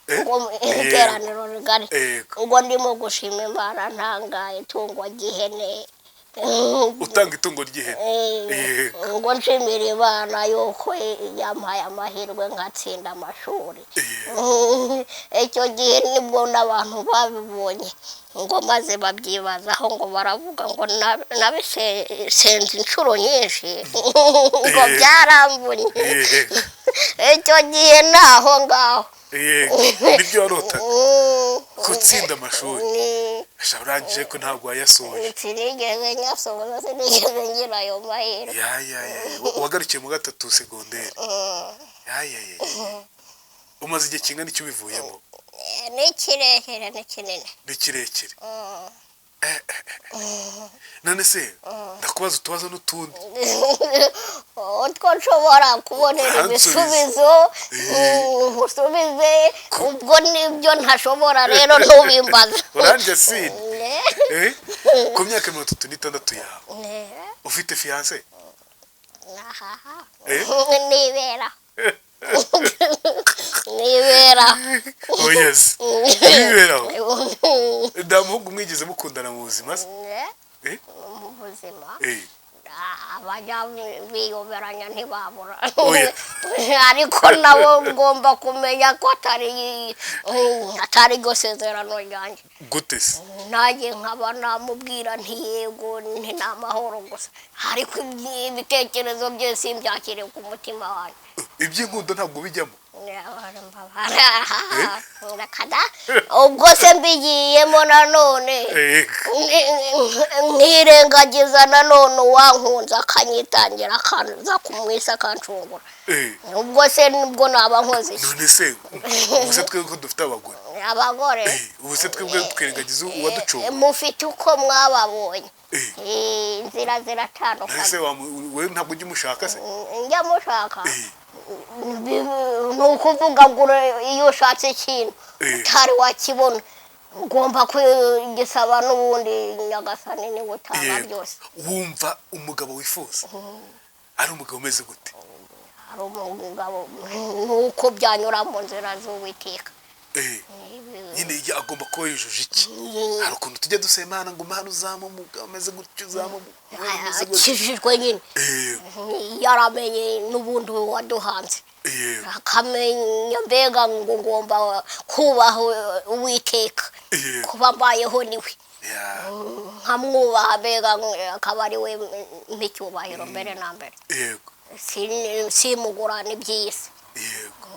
Eh? Ngo iteraniro rigari, Yego. ngo ndimo gushima Imana ntanga itungo ry'ihene. Utanga itungo ry'ihene? Yego. Ngo nshimire Imana yuko yampaye amahirwe nkatsinda amashuri. Icyo gihe nibwo n'abantu babibonye, ngo maze babyibazaho, ngo baravuga ngo nabisenze inshuro nyinshi, ngo byaramvunye. Icyo gihe naho ngaho. Yego, nibyo warotaga, gutsinda amashuri? Sha, urangije ko ntabwo wayasoje? Sinigeze nyasoza, sinigeze ngira ayo mahirwe. Ya ya ya, wagarukiye mu gatatu segonderi? Ya ya ya, umaze igihe kingana icyo ubivuyemo? Ni kirekire, ni kinini. Ni kirekire. Eh, eh, eh. None se ndakubaza utubazo n'utundi. Utwo nshobora kubonera Uransubiza. ibisubizo usubize, ubwo nibyo ntashobora rero ntubimbaza. Uranje sini. Eh? Ku myaka 36 yawe ufite fiancé? Ahaha. Eh? Nibera, nibera. Oh yes, wiberaho. Nta muhungu mwigeze mukundana mu buzima se? Eh? Mu buzima? Eh. Abajya biyoberanya ntibabura. Oya. Ariko nabo ngomba kumenya ko atari ryo sezerano ryanjye. Gute se? Nanjye nkaba namubwira nti yego, nti ni amahoro gusa, ariko ibitekerezo bye simbyakire ku mutima wanjye. Iby'inkundo ntabwo bijyamo? Reka da. Ubwo se mbigiyemo nanone Eh. nkirengagiza nanone uwankunze akanyitangira akaza kumwisa akancungura? Eh. Ubwo se nibwo naba nkoze iki? None se ubu se twebwe ko dufite abagore? Abagore? Eh, ubu se twebwe twirengagiza uwaducunga? Mufite uko mwababonye. Eh. Inzira None ziratandukanye. se we ntabwo ujya umushaka se? Njya mushaka. Eh. Ni ukuvuga ngo iyo ushatse ikintu Eh. utari wakibona, ugomba kugisaba n'ubundi Nyagasani niwe utanga byose. Wumva umugabo wifuza ari umugabo umeze gute? Hari umugabo nuko byanyura mu nzira z'Uwiteka. Eh, nyine iyo agomba kuba yujuje iki? Hari ukuntu tujya dusaba Imana ngo Imana uzampe umugabo umeze gutya, uzampe umugabo umeze gutya. Akijijwe nyine. Yaramenye n'ubundi waduhanze, akamenya mbega ngo ngomba kubaha Uwiteka, kuba mbayeho niwe, nkamwubaha mbega akaba ari we mpa mbere na mbere. Simugurana iby'isi. Yego.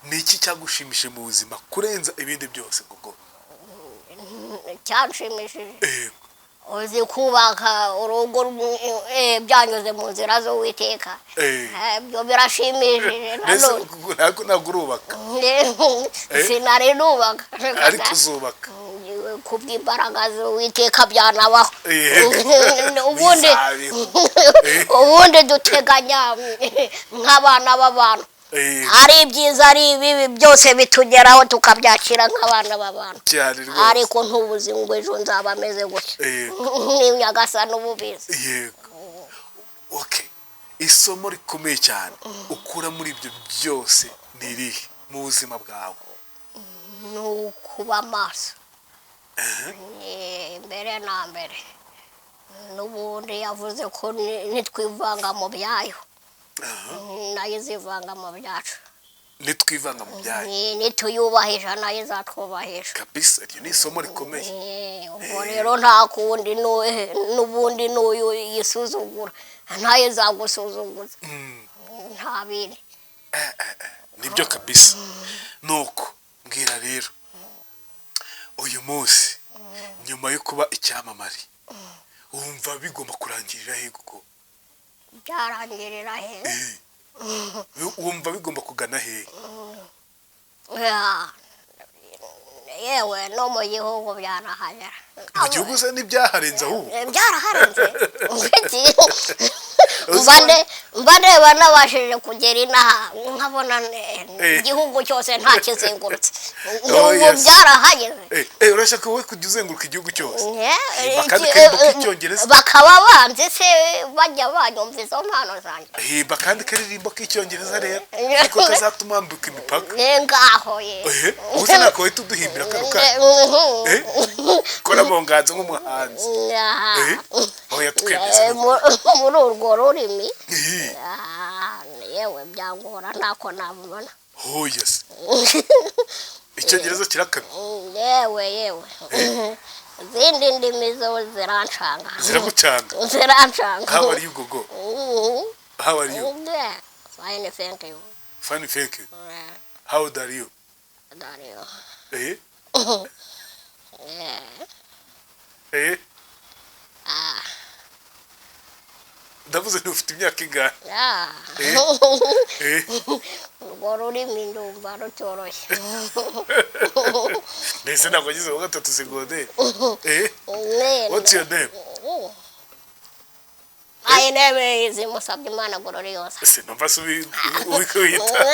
Ni iki cyagushimishije mu buzima kurenza ibindi byose koko? Cyanshimishije? Yego. Uzi kubaka urugo byanyuze mu nzira z'Uwiteka. Ibyo birashimishije. Mbese Nanone ntabwo urubaka? Sinari nubaka. Ariko uzubaka? Kubw'imbaraga z'Uwiteka byanabaho. Ubundi Bizabeho. ubundi duteganya nk'abana b'abantu. Ari ibyiza, ari ibibi, byose bitugeraho tukabyakira nk'abana b'abantu. Cyane rwose. Ariko ntubuzi ngo ejo nzaba ameze gutya. Ni Nyagasani ububizi. Yego, okay. Isomo rikomeye cyane ukura muri ibyo byose ni irihe mu buzima bwawe? Ni ukuba maso. Mbere na mbere n'ubundi yavuze ko nitwivanga mu byayo nayo izivanga mu byacu. Nitwivanga mu byayo. Nituyubahisha nayo izatwubahisha. Kabisa, iryo ni isomo rikomeye. Ubwo rero nta kundi, n'ubundi n'uyu yisuzugura ntayo izagusuzuguza. Nta bindi. Nibyo kabisa. Nuko mbwira rero, uyu munsi nyuma yo kuba icyamamare wumva bigomba kurangirira he? Kuko Byarangirira he? Wumva bigomba kugana he? Ya, yewe, no mu gihugu byarahagera. Mu gihugu se n'ibyaharenze ahubwo? Byaraharenze. Ngiki mba ndeba nabashije kugera inaha, nkabona igihugu cyose nta kizengurutse. Oh, Ubu yes. byarahageze. Urashaka wowe kujya uzenguruka igihugu cyose? Eh, Kandi iki- karirimbo k'icyongereza. Bakaba banzi se, bajya banyumva izo mpano zanjye. Himba kandi karirimbo k'icyongereza rero, niko kazatuma wambuka imipaka. Ngaho ye. Ubu se ntabwo wahita uduhimbira kano kanya? Kora mu nganzo nk'umuhanzi. Oya, twemeze. Muri urwo rurimi. Yewe, byangora, ntako nabibona. Hoya se, icyongereza kirakamye? Yewe yewe, izindi ndimi zo zirancanga. Ziragucanga? Zirancanga. How are you, Gogo? How are you? Yeah. Fine, thank you. Fine, thank you. How old are you? Dario. Yeah. Ah. Ndavuze nti ufite imyaka ingahe? Yeah. Urwo rurimi ndumva rutoroshye. Mbese ntabwo wagize wa gatatu segonderi? What's your name? My name is Musabyimana Gloriosa. Sinumva se uri kuwita.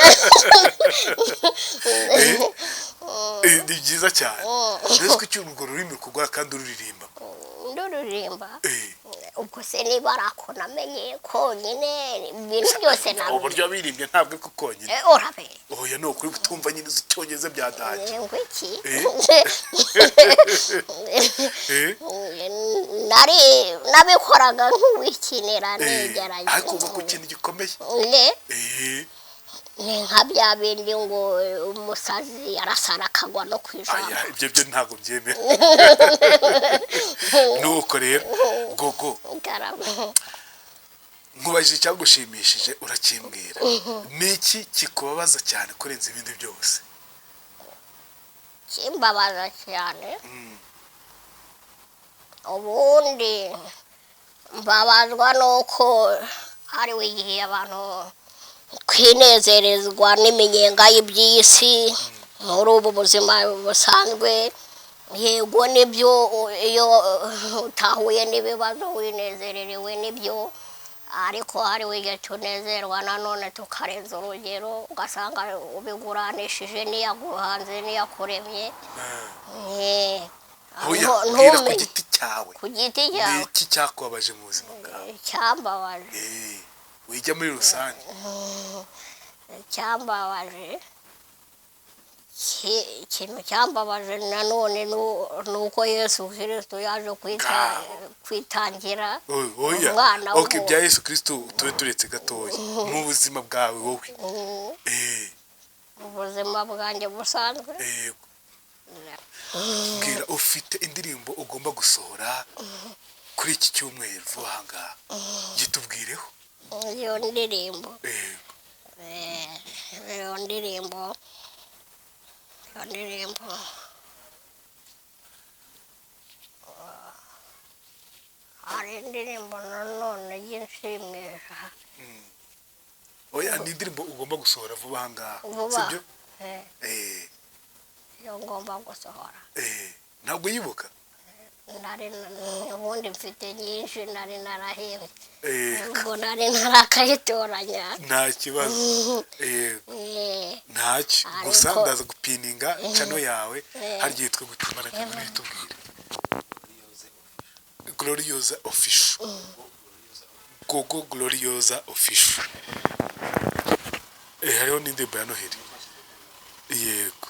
Ni byiza cyane. Mbese ko icyo urwo rurimi rukugora kandi ururirimba? Nduririmba. Ubwo se niba ari ako namenye konyine, ibintu byose namenye. Uburyo wabirimbye ntabwo ari ko konyine. Urabe. Oya, ni ukuri kutumva nyine uzi icyongereza byadanje. Ngwiki? Eh. Nari nabikoraga nk'uwikinira, nigerageza. Ariko uva ku kintu gikomeye. Ne. Ni nka bya bindi ngo umusazi arasara akagwa no ku ijambo. Aya, ibyo byo ntabwo byemera. Nuko rero, Gogo, Karame. nkubajije icyagushimishije urakimbwira. Ni iki kikubabaza cyane kurenza ibindi byose? Kimbabaza cyane, ubundi mbabazwa nuko hariho igihe abantu kwinezerezwa n'iminyenga y'iby'isi muri ubu buzima busanzwe. Yego, nibyo, iyo utahuye n'ibibazo winezererewe nibyo, ariko hariho igihe tunezerwa nanone tukarenza urugero, ugasanga ubiguranishije n'iyaguhanze n'iyakuremye. Oya, mbwira ku Ntumenye. giti cyawe. Ku giti Ni cyawe. iki cyakubabaje mu buzima bwawe? Icyambabaje? Wijya muri rusange. Icyambabaje, ikintu cyambabaje nanone ni uko Yesu Kirisito yaje Ngaho. kwitangira Oya. umwana Ok, w'umuntu. bya Yesu Kristo tube turetse gatoya. Mu buzima bwawe wowe. Mu buzima bwanjye busanzwe. Yego. Mbwira, ufite indirimbo ugomba gusohora kuri iki cyumweru vuba aha ngaha, gitubwireho. Iyo ndirimbo? Yego. Iyo ndirimbo hari indirimbo nanone y'inshimisha. Oya, ni indirimbo ugomba gusohora vuba aha ngaha. Vuba. Sibyo? Iyo ngomba gusohora. Ntabwo yibuka? Nari ubundi mfite nyinshi nari narahembye. Ubwo nari narakayitoranya. Nta kibazo. Ntacyo. Gusa Ariko- ndaza gupininga channel yawe. Hari igihe twe gutumana cyangwa ntitubwire. Gloriosa Official, Gogo Gloriosa Official. Hariho n'indirimbo ya Noheli. Yego,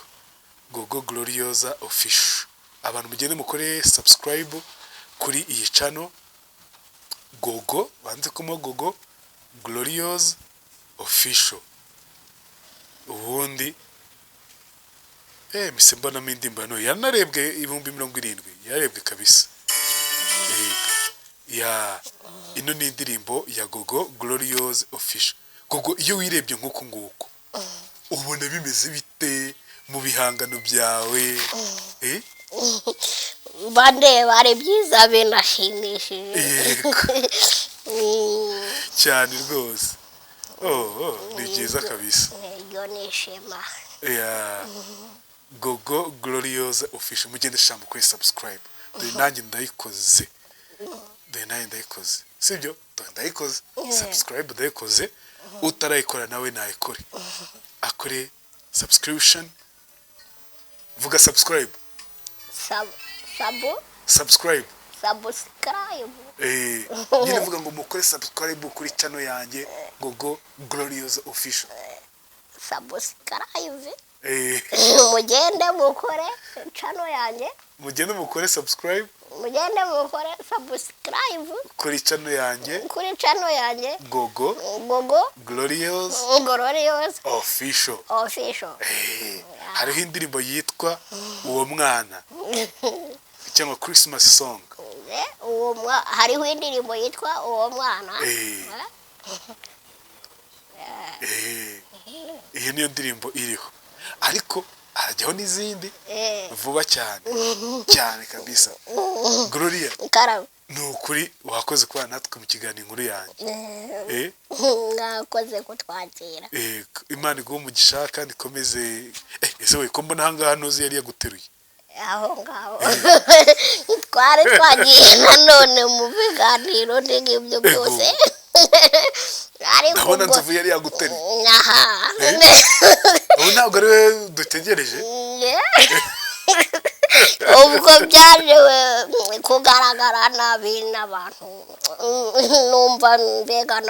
Gogo Gloriosa Official. Abantu mugende mukore subscribe kuri iyi channel, Gogo, banze kuma Gogo Gloriosa Official. Ubundi mise mbonamo indirimbo ya Noheli yanarebwe 70,000, yarebwe kabisa. Yego. Ya, ino ni indirimbo ya Gogo Glorious Official. Gogo, iyo wirebye nk'uku nguku ubona bimeze bite mu bihangano byawe? Bandeba ari byiza, binashimishije. Yego. Cyane rwose. Oh, ni byiza kabisa. Iryo ni ishema. Ya, Gogo Glorious Official, mugende shambo kuri subscribe. Dore nanjye ndayikoze, dore nanjye ndayikoze, sibyo? Dore ndayikoze subscribe, ndayikoze. Utarayikora nawe nayikore, akore subscription. Vuga subscribe. Sabu. Subscribe. Subscribe. Nyine vuga ngo mukore subscribe kuri channel yanjye Gogo Glorious Official. Subscribe. Mugende mukore channel yanjye. Mugende mukore subscribe. Mugende mukore subscribe. Kuri channel yanjye. Kuri channel yanjye. Gogo Gogo Glorious Glorious Official. Official. Hariho indirimbo yitwa Uwo Mwana cyangwa Christmas song. Hariho indirimbo yitwa Uwo Mwana. Iyo niyo ndirimbo iriho, ariko harajyaho n'izindi vuba cyane cyane kabisa. Gloria, Karame. ni ukuri wakoze kubana natwe mu kiganiro Inkuru Yanjye. Mwakoze kutwakira. Imana iguhe umugisha kandi ikomeze. Ese we ko mbona ahangaha ntuzi yari yaguteruye? Aho ngaho twari twagiye nanone mu biganiro n'ibyo byose, ariko Ndabona Nzovu yari yaguteruye. Aha. Ubu ntabwo ari we dutegereje. Ubwo byaje kugaragara nabi n'abantu, numva mbega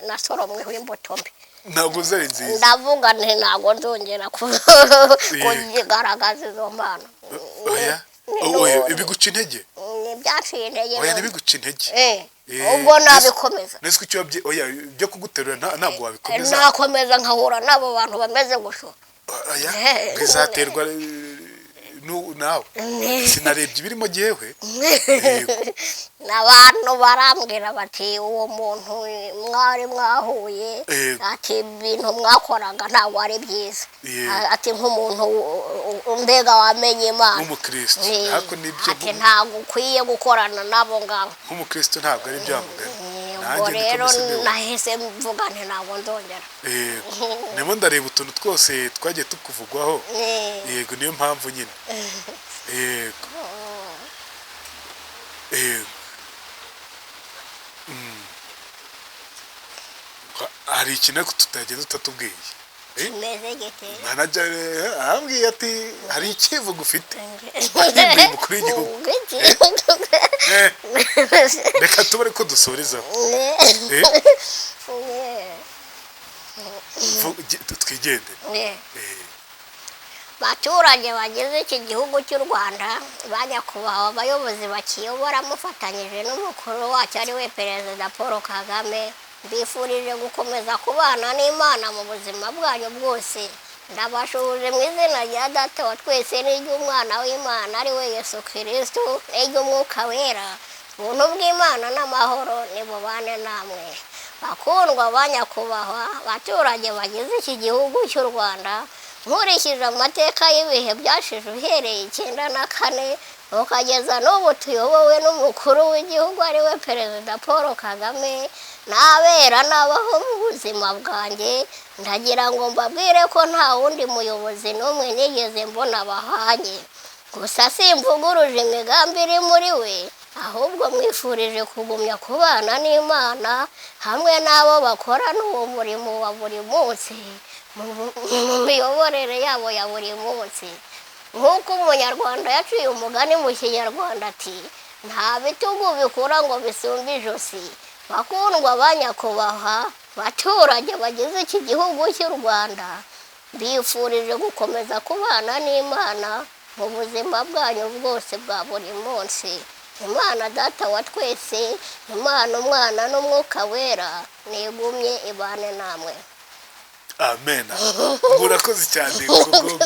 nasoromweho imbuto mbi. Ntabwo zari nziza. Ndavuga nti ntabwo nzongera kugaragaza izo mpano. Oya, oya, ibiguca intege. Ntibyaciye intege. Oya, ntibiguca intege. Ubwo nabikomeza. Nese ko icyo oya, byo kuguterura ntabwo wabikomeza. Nakomeza nkahura n'abo bantu bameze gutyo. Oya, bizaterwa nawe, sinarebye ibirimo jyewe. Yego. Abantu barambwira bati uwo muntu mwari mwahuye, ati ibintu mwakoraga ntabwo ari byiza. Ati nk'umuntu mbega wamenye Imana, Nk'umukristo, ariko nibyo. Ati ntabwo ukwiye gukorana n'abo ngabo. Nk'umukristo ntabwo ari bya mugani. Ubwo Nanjye niko rero mbese mbibona. nahise mvuga nti ntabwo nzongera. Yego, ndimo ndareba utuntu twose twagiye tukuvugwaho. Yego, niyo mpamvu nyine. Yego. Hari ikintu ariko tutagenda utatubwiye. Kimeze gite? Manager arambwiye ati hari icyivugo ufite wahimbiye umukuru w'igihugu. Ngiki? Reka tube ariko dusorezaho. Twigendere. Baturage bagize iki gihugu cy'u Rwanda, ba nyakubahwa abayobozi bakiyobora mufatanyije n'umukuru wacyo ari we Perezida Paul Kagame, mbifurije gukomeza kubana n'Imana mu buzima bwanyu bwose. Ndabashuhuje mu izina rya Data wa twese n'iry'Umwana w'Imana ari we Yesu Kirisitu n'iry'Umwuka Wera. Ubuntu bw'Imana n'amahoro nibubane namwe. Bakundwa ba nyakubahwa abaturage bagize iki gihugu cy'u Rwanda, nkurikije amateka y'ibihe byashize uhereye 94 ukageza n'ubu tuyobowe n'umukuru w'igihugu ari we Perezida Paul Kagame, n'abera n'abaho mu buzima bwanjye, ndagira ngo mbabwire ko nta wundi muyobozi n'umwe nigeze mbona bahanye. Gusa simvuguruje imigambi iri muri we, ahubwo mwifurije kugumya kubana n'Imana hamwe n'abo bakorana uwo murimo wa buri munsi mu miyoborere yabo ya buri munsi. Nk'uko umunyarwanda yaciye umugani mu Kinyarwanda ati nta bitugu bikura ngo bisumbe ijosi. Bakundwa ba nyakubahwa baturage bagize iki gihugu cy'u Rwanda, mbifurije gukomeza kubana n'Imana mu buzima bwanyu bwose bwa buri munsi. Imana Data wa twese, Imana Umwana n'Umwuka Wera nigumye ibane namwe. Amen. Murakoze cyane, Gogo.